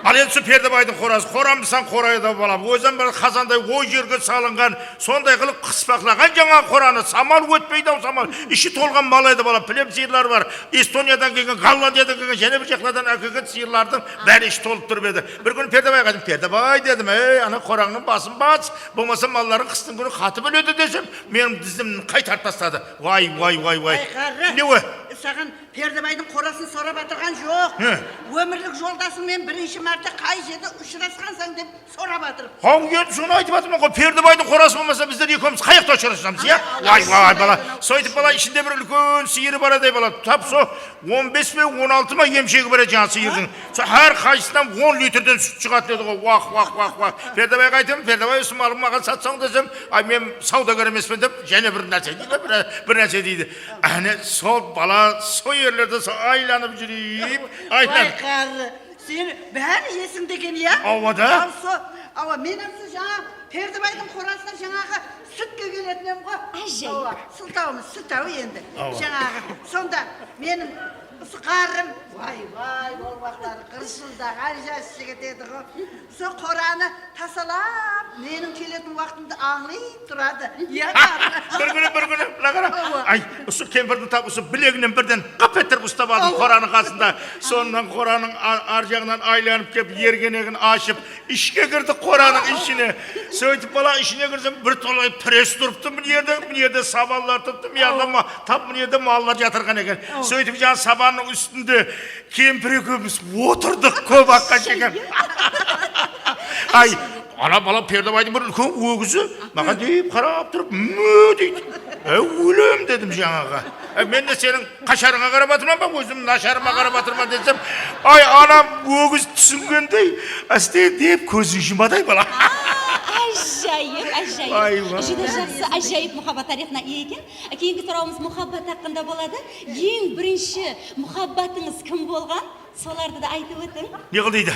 Al endi, sol Perdebaydıń qorası, qora mısań, qora edi-aw, balam. Ózden bir qazanday, o jerge salınǵan, sonday qılıp qıspaqlaǵan jańaǵı qoranı, samal ótpeydi-aw, samal. Ishi tolǵan mal edi, balam. Pilem sıyırları bar. Estoniyadan kelgen, Gollandiyadan kelgen, jáne bir jaqlardan ákelgen sıyırlardıń bári ishi tolıp turıp edi. Bir kúni Perdebayǵa ayttım, Perdebay, dedim, ey, ana qorańnıń basın bas, bolmasa mallarıń qıstıń kúni qatıp óledi, desem, meniń dizimdi qaytarıp tasladı. Way, way, way, way. Ay, ǵarrı. Ne o? Saǵan Perdebaydıń qorasın sorap atırǵan joq. He. Ómirlik joldasıń menen birinshi márte qay jerde ushırasqansań dep sorap atır. Haw, endi sonı aytıp atırman ǵoy, Perdebaydıń qorası bolmasa, bizler ekewimiz qayaqta ushırasıptamız, ya? Way, way, bala. Sóytip, bala, ishinde bir úlken sıyırı bar edi, bala. Tap so on bes pe, on altı ma emshegi bar edi jańa sıyırdıń. Sol hár qaysısınan on litrden sút shıǵadı dedi ǵoy. Wah, wah, wah, wah. Perdebayǵa aytaman, Perdebay, usı malıńdı maǵan satsań desem, ay, men sawdager emespen dep, jáne bir nárse deydi, bir, bir nárse deydi. Áne sol bala, sol jerlerde sol aylanıp júrip, aylanıp. Ay, qarı, seni bári esińde eken, ya? Awa da. Al sol, awa, men hám sol jańa Perdebaydıń qorasına jańaǵı sútke keletin edim ǵo. Ájayıp. Awa, sıltawımız, sıltaw endi. Awa. Jańaǵı, sonda meniń usı ǵarrım, way, way, ol waqıtları qırq jıldaǵı jas jigit edi ǵo. Sol qoranı tasalap, meniń keletin waqtımdı ańlay turadı. Ya, bir kúni, bir kúni, mına qara. Awa. Ay, usı kempirdiń tap usı bileginen birden qap ettirip uslap aldım qoranıń qasında. Sonnan qoranıń a-, ar jaǵınan aylanıp kelip, ergenegin ashıp, ishke kirdi qoranıń ishine. Sóytip, bala, ishine kirsem, bir tolay pires turıptı, mına jerde, mına jerde sabanlar turıptı, miyallama, tap mına jerde mallar jatırǵan eken. Sóytip, jańa sabannıń ústinde kempir ekewimiz otırdıq, kóp aqqa shekem. Ay, ana, bala, Perdebaydıń bir úlken ógizi maǵan deyip qarap turıp, mó deydi. E, ólem, dedim jańaǵı. E, men de seniń qasharıńa qarap atırman ba, ózim nasharıma qarap atırman desem, ay, anam ógiz túsingendey, áste dep kózin jumadı-ay, bala. A, ájayıp, ájayıp. Ay, wa. Júdá jaqsı, ájayıp muhabbat tariyxına iye eken. Keyingi sorawımız muhabbat haqqında boladı. Eń birinshi muhabbatıńız kim bolǵan? Solardı da aytıp ótiń. Ne qıl deydi?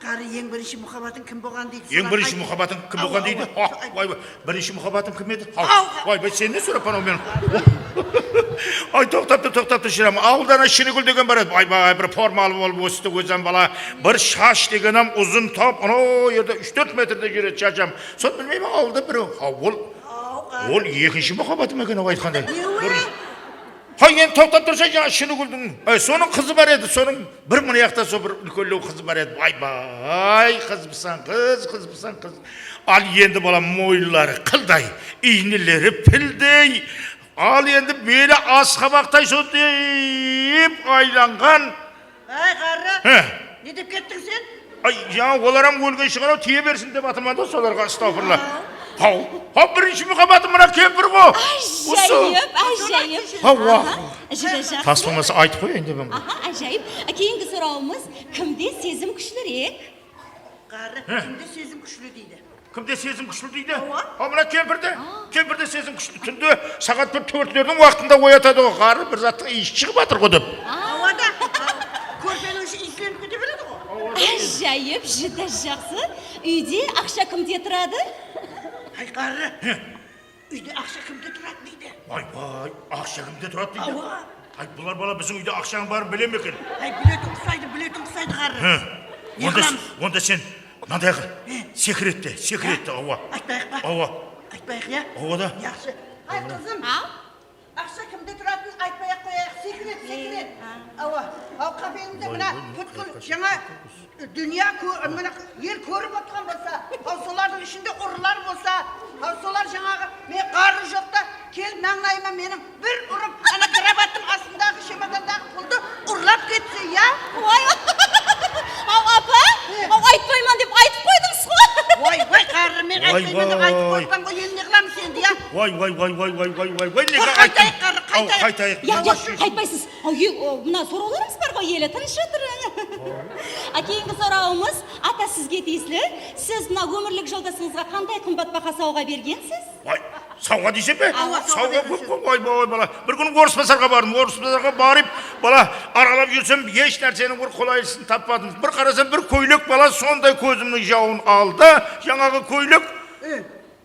Qarı, eń birinshi muhabbatıń kim bolǵan deydi. Eń birinshi muhabbatıń kim bolǵan deydi. Awa, awa. Vay, vay, birinshi muhabbatım kim edi? Awa. Vay, vay, sen ne sorap anaw menen? Ay, toqtap tur, toqtap tur, shıram. Awılda ana Shinigúl degen bar edi. Vay, vay, bir formalı bolıp ósti, ózem bala. Bir shash degenem uzın tap, anaw jerde úsh-tórt metrde júredi, shasham. Sonı bilmeymen, awılda birew. Ha, ol, ol ekinshi muhabbatım eken, aw, aytqanday. Hay, endi toqtap tursa, jańa Shinigúldiń, ay, sonıń qızı bar edi, sonıń bir mına jaqta sol bir úlkenlew qızı bar edi. Vay-bay, qızmısań, qız, qızmısań, qız. Al endi, balam, moyınları qılday, iynileri pildey. Al endi beli asqabaqtay sodıyıp aylanǵan. Áy, ǵarrı. He. Ne dep kettiń sen? Ay, jańa olar hám ólgen shıǵar-aw, tiye bersin dep atırman da solarǵa, astagfirullah. Haw, haw, birinshi muhabbatım mına kempir ǵo. Ájayıp, ájayıp. Hawa. Júdá jaqsı. Tas bolmasa aytıp qoyayın dep edim. Aha, ájayıp. Keyingi sorawımız, kimde sezim kúshlirek? Ǵarrı, kimde sezim kúshli deydi? Kimde sezim kúshli deydi? Awa. A, mına kempirde. Kempirde sezim kúshli. Túnde saat bir tórtlerdiń waqtında oyatadı ǵo, ǵarrı, bir zattıń iyisi shıǵıp atır ǵo dep. Awada. Kórpeniń ishi iyislenip kete beredi ǵo. Ájayıp, júdá jaqsı. Úyde aqsha kimde turadı? Hay, ǵarrı. Úyde aqsha kimde turadı deydi? Vay-vay, aqsha kimde turadı deydi? Awa. Ay, bular bala biziń úyde aqshanıń barın bile me eken? Ay, biletuǵın qusaydı, biletuǵın qusaydı, ǵarrı. He. Onda, onda sen mınanday qıl. He. Sekret te, sekret te, awa. Aytpayıq pa? Awa. Aytpayıq, ya? Awa da. Yaqshı. Ay, qızım. Aqsha kimde turatının aytpay-aq qoyayıq. Sekret, sekret. Awa. Aw, qápelińde mına pútkil jańa Dúnya kó-, mına el kórip otırǵan bolsa, haw, solardıń ishinde urılar bolsa, haw, solar jańaǵı, men ǵarrı joqta kelip mańlayıma meniń bir urıp, ana, krobattıń astındaǵı, shemadondaǵı puldı urlap ketse, ya? Oy, aw, apa, aw, aytpayman dep aytıp qoydıńız ǵo. Oy, oy, ǵarrı, men aytpayman dep aytıp qoyıppan ǵo, endi ne qılamız endi, ya? Oy, oy, oy, nege ayttıń? Qaytayıq, ǵarrı, qaytayıq. Yaq, yaq, qaytpaysız. Aw, e, o, mına sorawlarımız bar ǵoy, ele, tınısh otırıń. A, keyingi sorawımız, ata, sizge tiyisli. Siz mına ómirlik joldasıńızǵa qanday qımbatbaha sawǵa bergensiz? Vay, sawǵa deyseń be? Awa, sawǵa kóp ǵoy, vay, vay, bala. Bir kúni Orıs bazarǵa bardım. Orıs bazarǵa barıp, bala, aralap júrsem, hesh nárseniń bir qolaylısın tappadım. Bir qarasam, bir kóylek, bala, sonday kózimniń jawın aldı. Jańaǵı kóylek.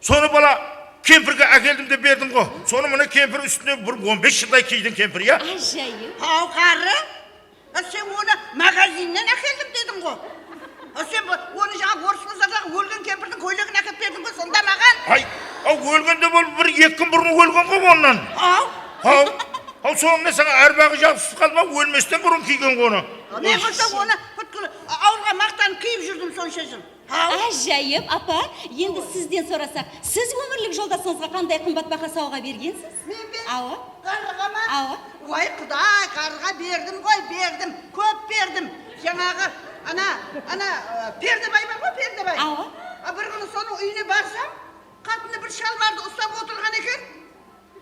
Sonı, bala, kempirge ákeldim de berdim ǵo. Sonı mına kempir ústine bir on bes jılday kiydiń kempir, ya? Ájayıp. Haw, ǵarrı. A, sen onı magazinnen ákeldim dediń ǵo. A, sen bu, onı jańa Orıs bazardaǵı ólgen kempirdiń kóylegin ákep berdiń ǵo, sonda maǵan. Ay, a, ólgen de bolıp bir-eki kún burın ólgen ǵo onnan. Haw. Haw. Haw, sońında saǵan árbaǵı jabısıp qaldı ma, ólmesten burın kiygen ǵo onı. Men bolsa onı pútkil awılǵa maqtanıp kiyip júrdim sonsha jıl. Ájayıp, apa, endi sizden sorasaq, siz ómirlik joldasıńızǵa qanday qımbatbaha sawǵa bergensiz? Men be? Awa. Ǵarrıǵa ma? Awa. Way, quday, ǵarrıǵa berdim ǵoy, berdim, kóp berdim. Jańaǵı, ana, ana, e, Perdebay bar ǵoy, Perdebay. Awa. A, bir kúni sonıń úyine barsam, qatını bir shalbardı uslap otırǵan eken.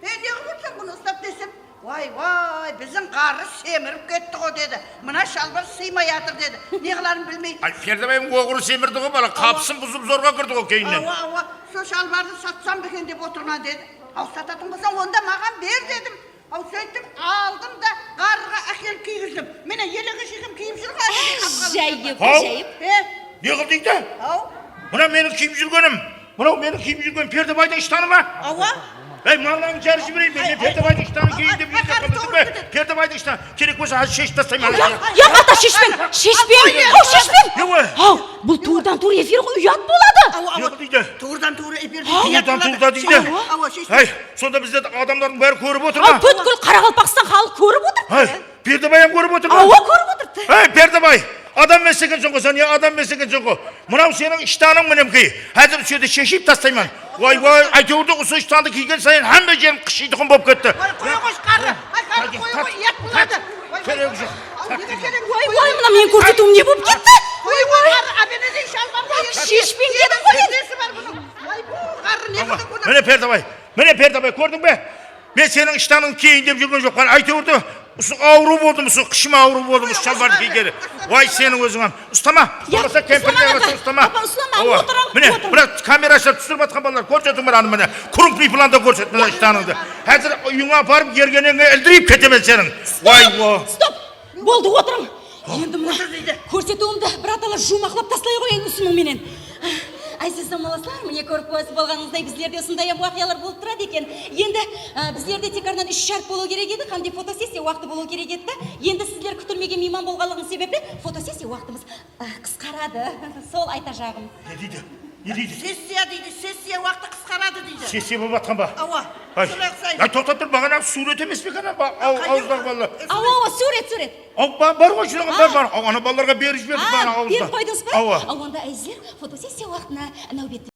Ey, ne qılıp atırsań bunı uslap desem, way, way, biziń ǵarrı semirip ketti ǵo, dedi. Mına shalbar sıymay atır, dedi. Ne qıların bilmey. Ay, Perdebaydıń oǵırı semirdi ǵo, bala, qapısın buzıp zorǵa kirdi ǵo keyinen. Awa, awa, sol shalbardı satsam beken dep otırman, dedi. Aw, satatın bolsań, onda maǵan ber, dedim. Aw, sóyttim, aldım da ǵarrıǵa ákelip kiygizdim. Mine, elege shekem kiyip júr ǵo, ájayıp, ájayıp. He? Ne qıl deydi? Aw. Mına meniń kiyip júrgenim. Mınaw meniń kiyip júrgen Perdebaydıń ishtanı ma? Awa. Ey, mańlayıńdı jarıp jibereyin be, men Perdebaydıń ishtanın kiyeyin dep uyde qaldım be. Perdebaydıń ishtanı kerek bolsa házir sheship tastayman. Yaq, yaq, ata, sheshpeń, sheshpeń, aw, sheshpeń. Ne ol? Aw, bul tuwrıdan tuwrı efir ǵoy, uyat boladı. Awa, awa. Ne deydi? Tuwrıdan tuwrı efir deydi. Tuwrıdan tuwrı deydi. Awa, sheshpeń. Ey, sonda bizde adamlardıń bári kórip otır ma? Aw, pútkil Qaraqalpaqstan xalıq kórip otır. Ey. Perdebay hám kórip otır ma? Awa, kórip otır. Ey, Perdebay, adam emes ekenseń ǵo sen, ya, adam emes ekenseń ǵo. Mınaw seniń ishtanıń, minekey. Házir usı jerde sheship tastayman. Way, way, áytewir de usı ishtandı kiygen sayın hámme jerim qıshıytuǵın bolıp ketti. Way, qoya ǵoy, ǵarrı. Ay, ǵarrı, qoya ǵoy, uyat boladı. Keregi joq. Way, way, mına meniń kórsetiwim ne bolıp ketti? Qoya ǵoy, ǵarrı, ábeledey shalbar ǵoy. Sheshpeń dedim ǵoy. Nesi bar bunıń? Way, bu ǵarrı ne qıldıń bunı? Mine, Perdebay, mine, Perdebay, kórdiń be? Men seniń ishtanıńdı kiyeyin dep júrgen joqpan, áytewir de, usı awırıw boldım, usı qıshıma awırıw boldım, usı shalbardı kiygeli. Way, seniń óziń hám. Ustama, bolmasa kempirdi alasa, ustama. Apa, uslama, otırıń, otırıń. Mine, mına kamera ashıp túsirip atqan balalar, kórsetim bar anı, mine. Krupnıy planda kórset mına ishtanıńdı. Házir úyińe aparıp, ergenenge ildireyip ketemen seniń. Way, o. Stop, stop. Boldı, otırıń. Endi mına kórsetiwimdi biratalar juwmaqlap taslay qoyayın usınıń menen. Áziz zamanlaslar, mine kórip qoyasız bolǵanıńızday bizlerde usınday hám waqıyalar bolıp turadı eken. Endi, á, bizlerde tiykarınan úsh shárt bolıwı kerek edi, hám de fotosessiya waqtı bolıwı kerek edi da. Endi sizler kútilmegen miyman bolǵanlıǵıńız sebepli fotosessiya waqtımız, á, qısqaradı. Sol aytajaǵım. Ne deydi? Ne deydi? Sessiya deydi, sessiya waqtı qısqaradı deydi. Sessiya bolıp atqan ba? Awa. Ay, solay uqsaydı. Ya toqtap tur, baǵanaǵı súwret emes pe eken, ba-, aw-, awızdaǵı balalar. Awa, awa, súwret, súwret. Aw, ba-, bar ǵoy, shınaǵı, bar, bar. Aw, ana balalarǵa berip jiberdik, baǵanaǵı awızda. Berip qoydıńız ba? Awa. Aw, onda, áziz, fotosessiya waqtına náwbette.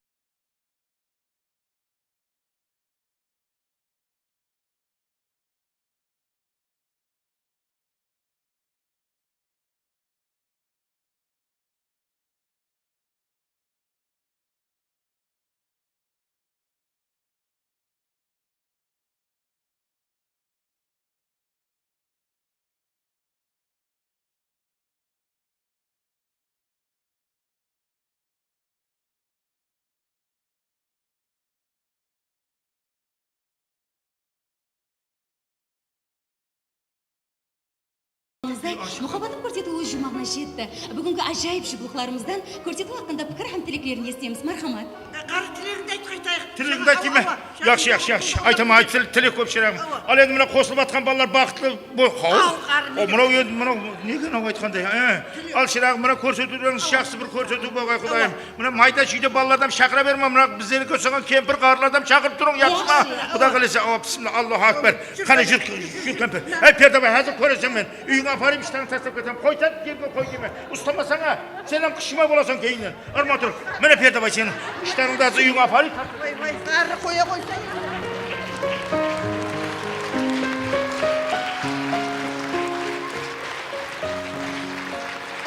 Muhabbatım kórsetiwi óz juwmaǵına jetti. Búgingi ájayıp jublıqlarımızdan kórsetiw haqqında pikir hám tileklerin esitemiz. Marhamat. Ǵarrı, tilegińdi ayt, qaytayıq. Tilegińdi ayt deyme. Yaqshı, yaqshı, yaqshı. Aytaman, ayt, til-, tilek kóp shıraǵım. Al, endi mına qosılıp atqan balalar baxıtlı bol. Haw. Al, ǵarrı, o, mınaw endi, mınaw ne eken-aw aytqanday, e? Al shıraǵım, mına kórsetiwlerińiz jaqsı bir kórsetiw bolǵay, Qudayım. Mına mayda-shúyde balalardan shaqıra berme, mına bizlerge usaǵan kempir ǵarrılardan shaqırıp turıń, yaqshı ma? Quda qálese, awa, bismilla, Allahu akbar. Qáne, júr, júr, kempir. Ey, Perdabay, házir kóreseń men. Úyińe aparıp, ishtarıńdı taslap ketem. Qoysa, jerge qoy deymen. Ustamasań-a, sen hám qıshıma bolasań keyninen. Urma tur. Mine, Perdabay, seniń ishtarıńdı házir úyińe aparıp. Vay, vay, ǵarrı qoya qoysań.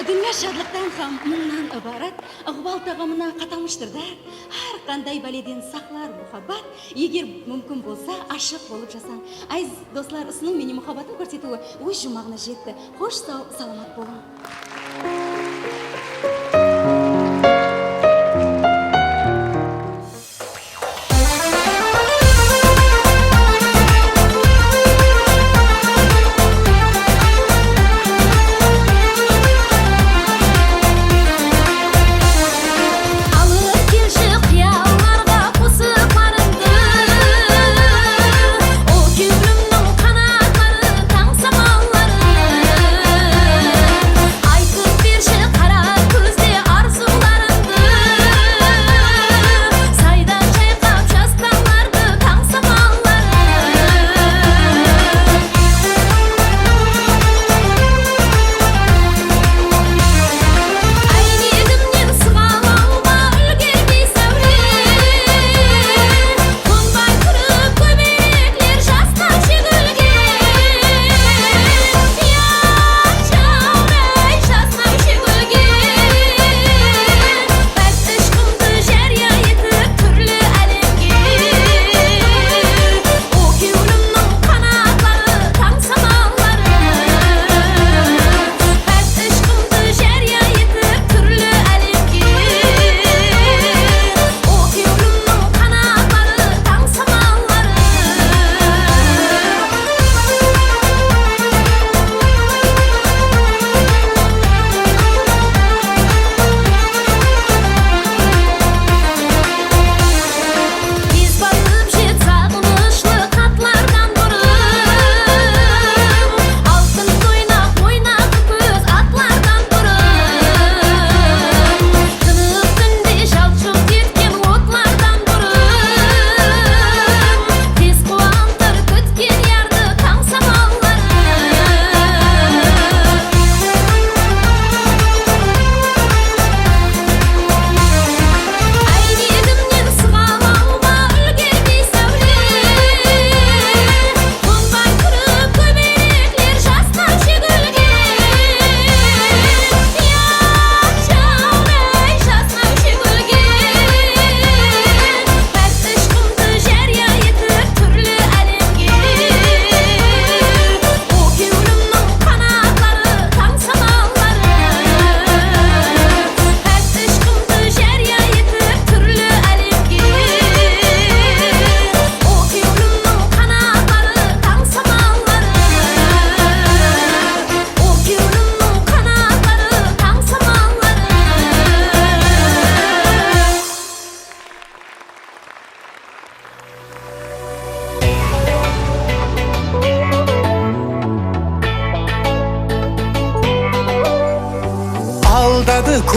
Dúnya shadlıqtan hám muńnan ibarat. Iqbal taǵamına qatalmıstır da. Hár qanday báleden saqlar muhabbat. Eger múmkin bolsa, ashıq bolıp jasań. Áziz doslar, usınıń menen muhabbatım kórsetiwi óz juwmaǵına jetti. Xosh, saw, salamat bolıń. Alıp kelshi qıyallarǵa qosıqlarıńdı, ol kewlimniń qanatları, tań samalları. Ayt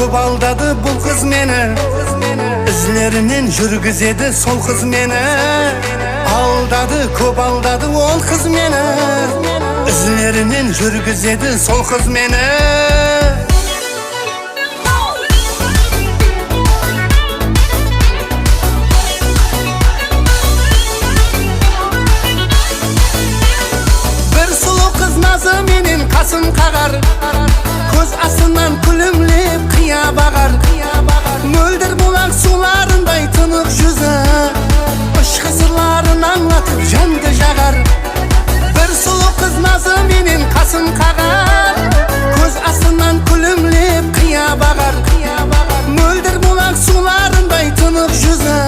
Kóp aldadı bul qız meni, izlerinen júrgizedi sol qız meni. Aldadı, kóp aldadı ol qız meni, izlerinen júrgizedi sol qız meni. Bir sulıw qız nazı menen qasın qaǵar, kóz astınan kúlimlep qıya baǵar. Móldir bulaq suwlarınday tınıq júzi, ıshqı sırların ańlatıp jandı jaǵar. Bir sulıw qız nazı menen qasın qaǵar, kóz astınan kúlimlep qıya baǵar. Móldir bulaq suwlarınday tınıq júzi,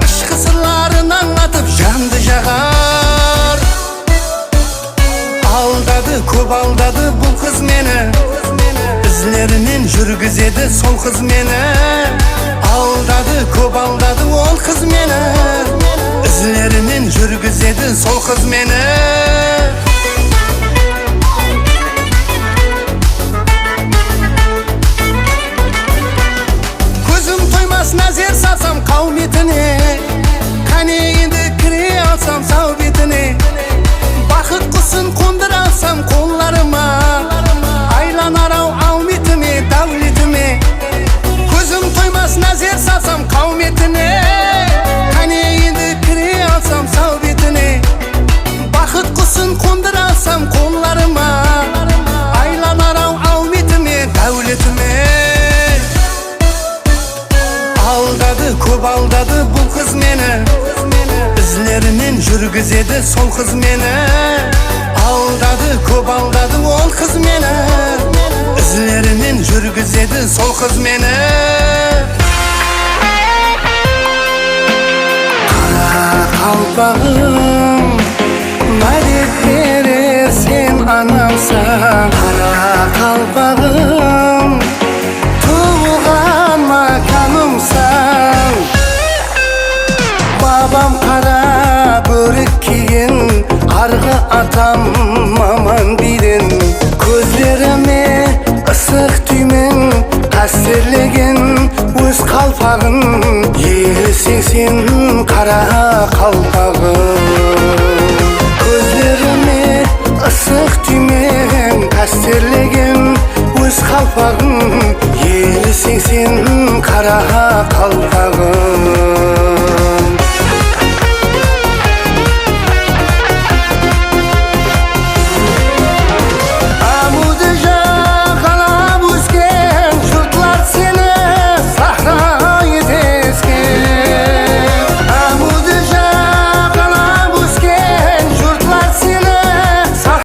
ıshqı sırların ańlatıp jandı jaǵar. Aldadı, kóp aldadı bul qız meni, izlerinen júrgizedi sol qız meni. Aldadı, kóp aldadı ol qız meni, izlerinen júrgizedi sol qız meni. Kózim toymas názer salsam qáwmetine, qáne endi kire alsam sáwbetine. Baxıt qusın qondıra alsam qollarıma, aylanar-aw áwmetime, dáwletime. Kózim toymas názer salsam qáwmetine, qáne endi kire alsam sáwbetine. Baxıt qusın qondıra alsam qollarıma, aylanar-aw áwmetime, dáwletime. Aldadı, kóp aldadı bul qız meni, izlerinen júrgizedi sol qız meni. Aldadı, kóp aldadı ol qız meni, izlerinen júrgizedi sol qız meni. Qaraqalpaǵım, mádet bererseń anamsań. Qaraqalpaǵım, tuwılǵan mákanımsań. Babam qara bórik kiygen, arǵı atam Maman biyden. Kózlerime ısıq túymeń qásterlegen óz qalpaǵın, eliseńsen qara qalpaǵım. Kózlerime ısıq túymeń qásterlegen óz qalpaǵın, eliseńsen qara qalpaǵım. Ámiwdi jaǵalap ósken jurtlar seni sahra ete esken. Ámiwdi jaǵalap ósken jurtlar seni sahra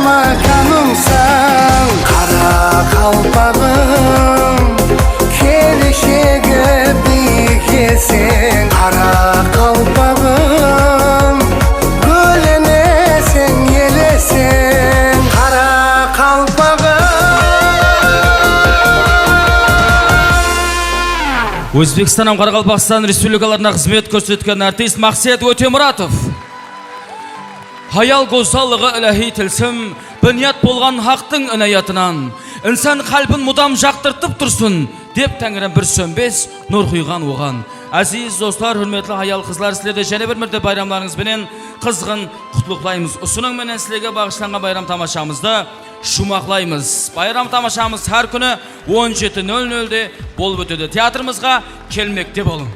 Mákanımsań, qara qalpaǵım, keleshegi biyik eseń, qara qalpaǵım, gúlin eseń, el eseń, qara qalpaǵım. Ózbekstan hám Qaraqalpaqstan Respublikalarına xızmet kórsetken artist Maqset Ótemuratov. Hayal gózzallıǵı iláhiy tilsim, búnyat bolǵan Haqtıń inayatı menen. Insan qálbin mudam jaqtırtıp tursın, dep Táńirem bir sónbes nur quyǵan oǵan. Áziz doslar, húrmetli hayal-qızlar, sizler de jáne bir márte bayramlarıńız benen qızǵın qutlıqlaymız. Usınıń menen sizlerge baǵıshlanǵan bayram tamashamızdı juwmaqlaymız. Bayram tamashamız hár kúni on jeti nol nolde bolıp ótedi. Teatrımızǵa kelmekte bolıń.